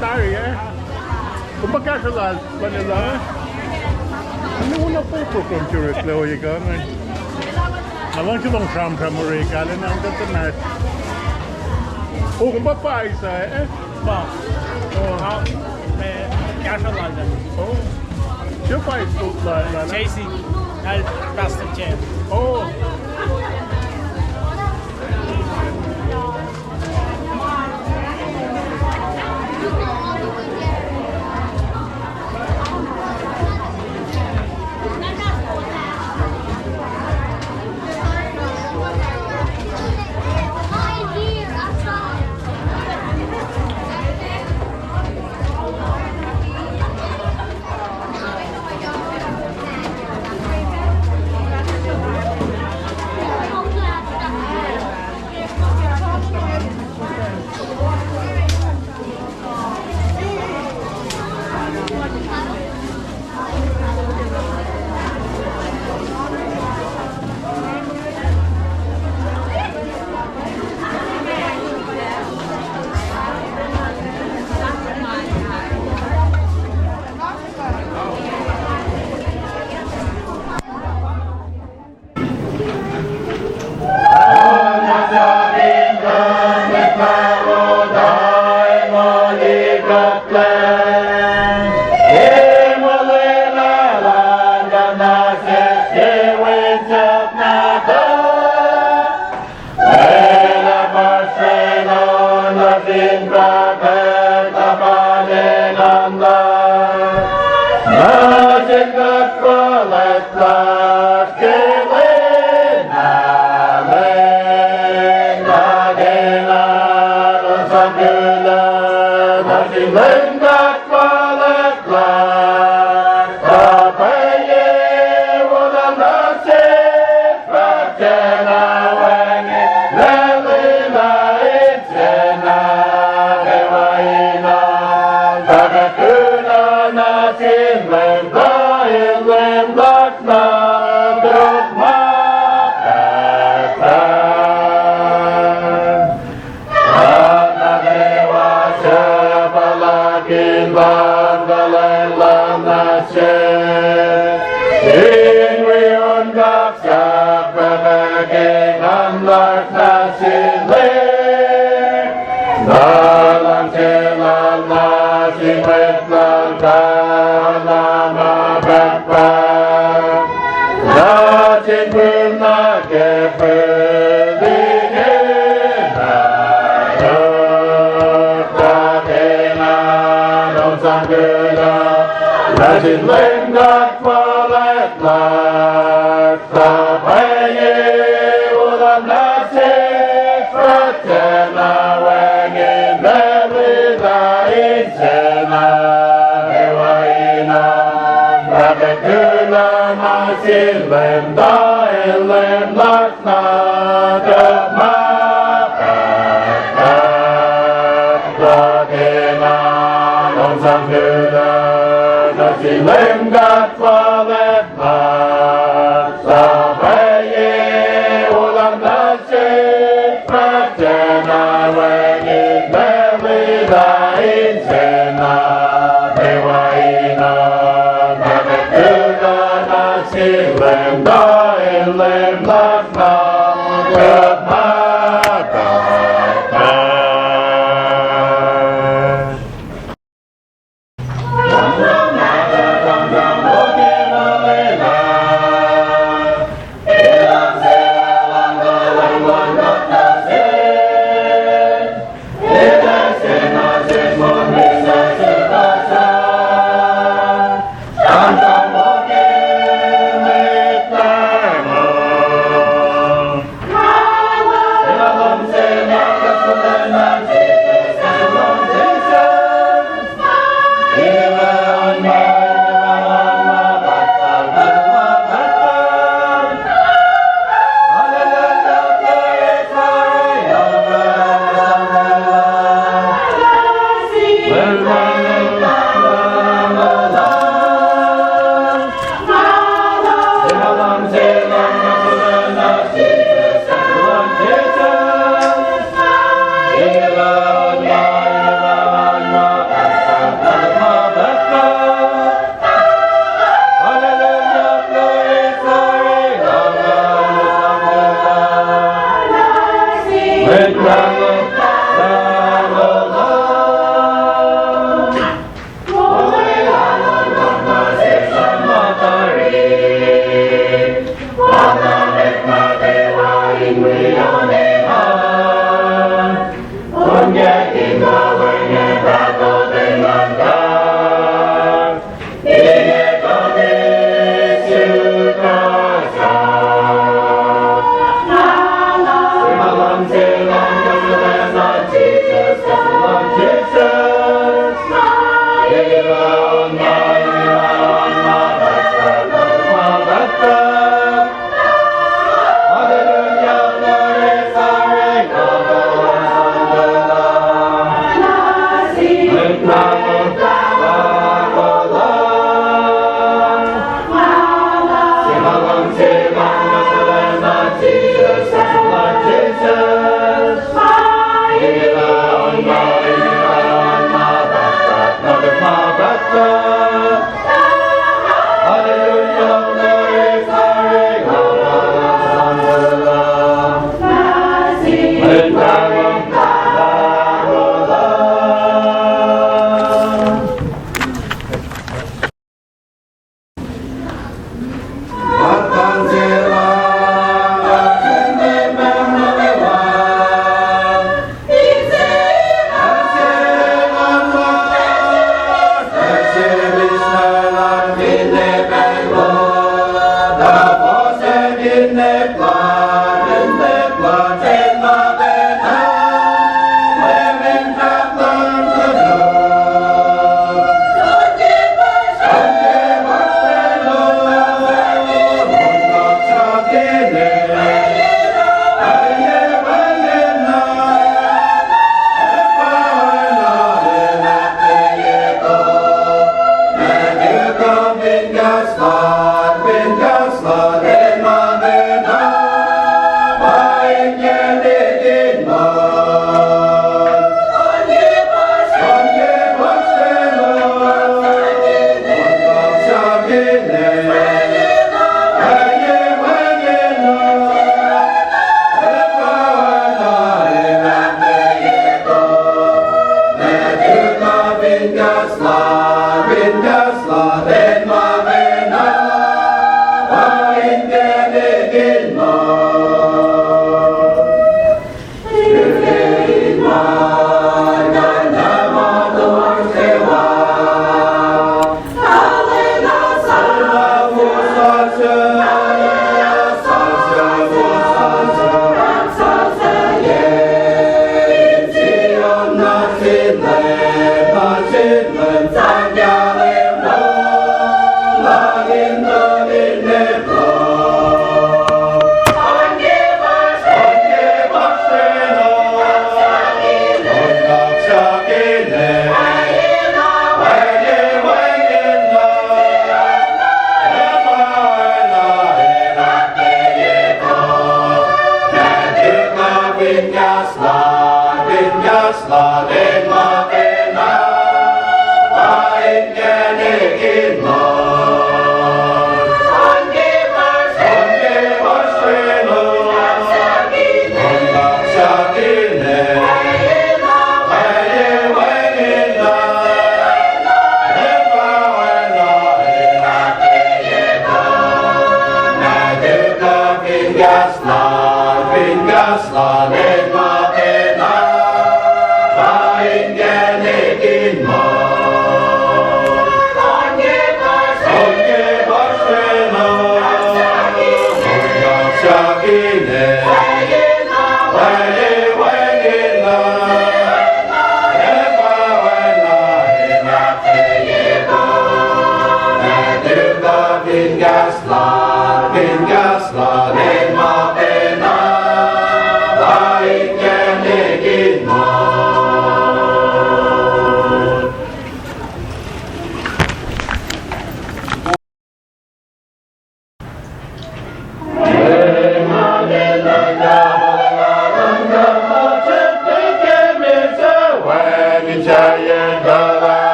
Tari, eh? Kom pa kahsruh lal, lal, lal. Ame wona po program tourist le ohiyac kuh inge. Nga luhngse lohng sramsram orek ah, lwelah nga tuh match. Oh, kom pa pais ah, eh? Pa. Oh. Ah, me, kahsruh lal. Oh. Tiac pais lal, lal. J C, lal Pastor Chen. Oh.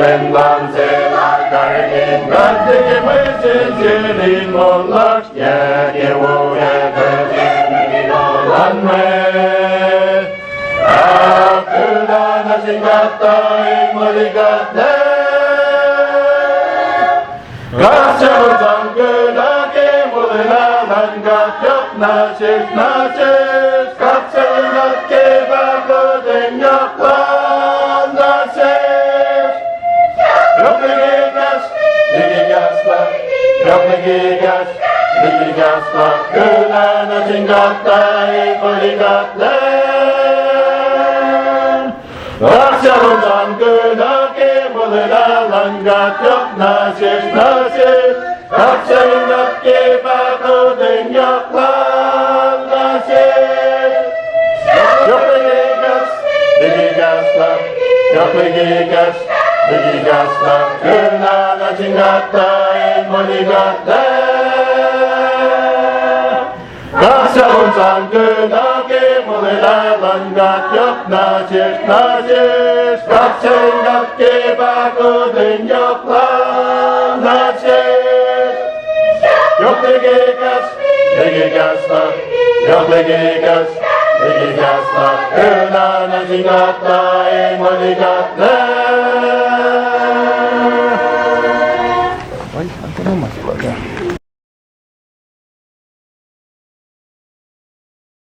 Luhn se luhn karihngihn God, liki mwe sensen in moul lasr, ac ke wo ac kuh luhn mwet. Ahkkuhna nuh sin God tuh el molikuhtlac. Kahs se luhn sang kuhna ke molwelah luhn God yohk nuh sesr, nuh sesr. Kahs se luhn God ke pahkotwen yohk lal nuh sesr. Yohk liki kahs, liki kahs luhk, yohk liki kahs, liki kahs luhk. Kuhna nuh sin God tuh el molikuhtlac. Kahs se luhn sang kuhna ke molwelah luhn God yohk nuh sesr, nuh sesr. Kahs se luhn God ke pahkotwen yohk lal nuh sesr. Yohk liki kahs, liki kahs luhk, yohk liki kahs, liki kahs luhk. Kuhna nuh sin God tuh el molikuhtlac. Kahs se luhn sang kuhna ke molwelah luhn God yohk nuh sesr, nuh sesr. Kahs se luhn God ke pahkotwen yohk lal nuh sesr. Yohk liki kahs, liki kahs luhk, yohk liki kahs, liki kahs luhk. Kuhna nuh sin God tuh el molikuhtlac.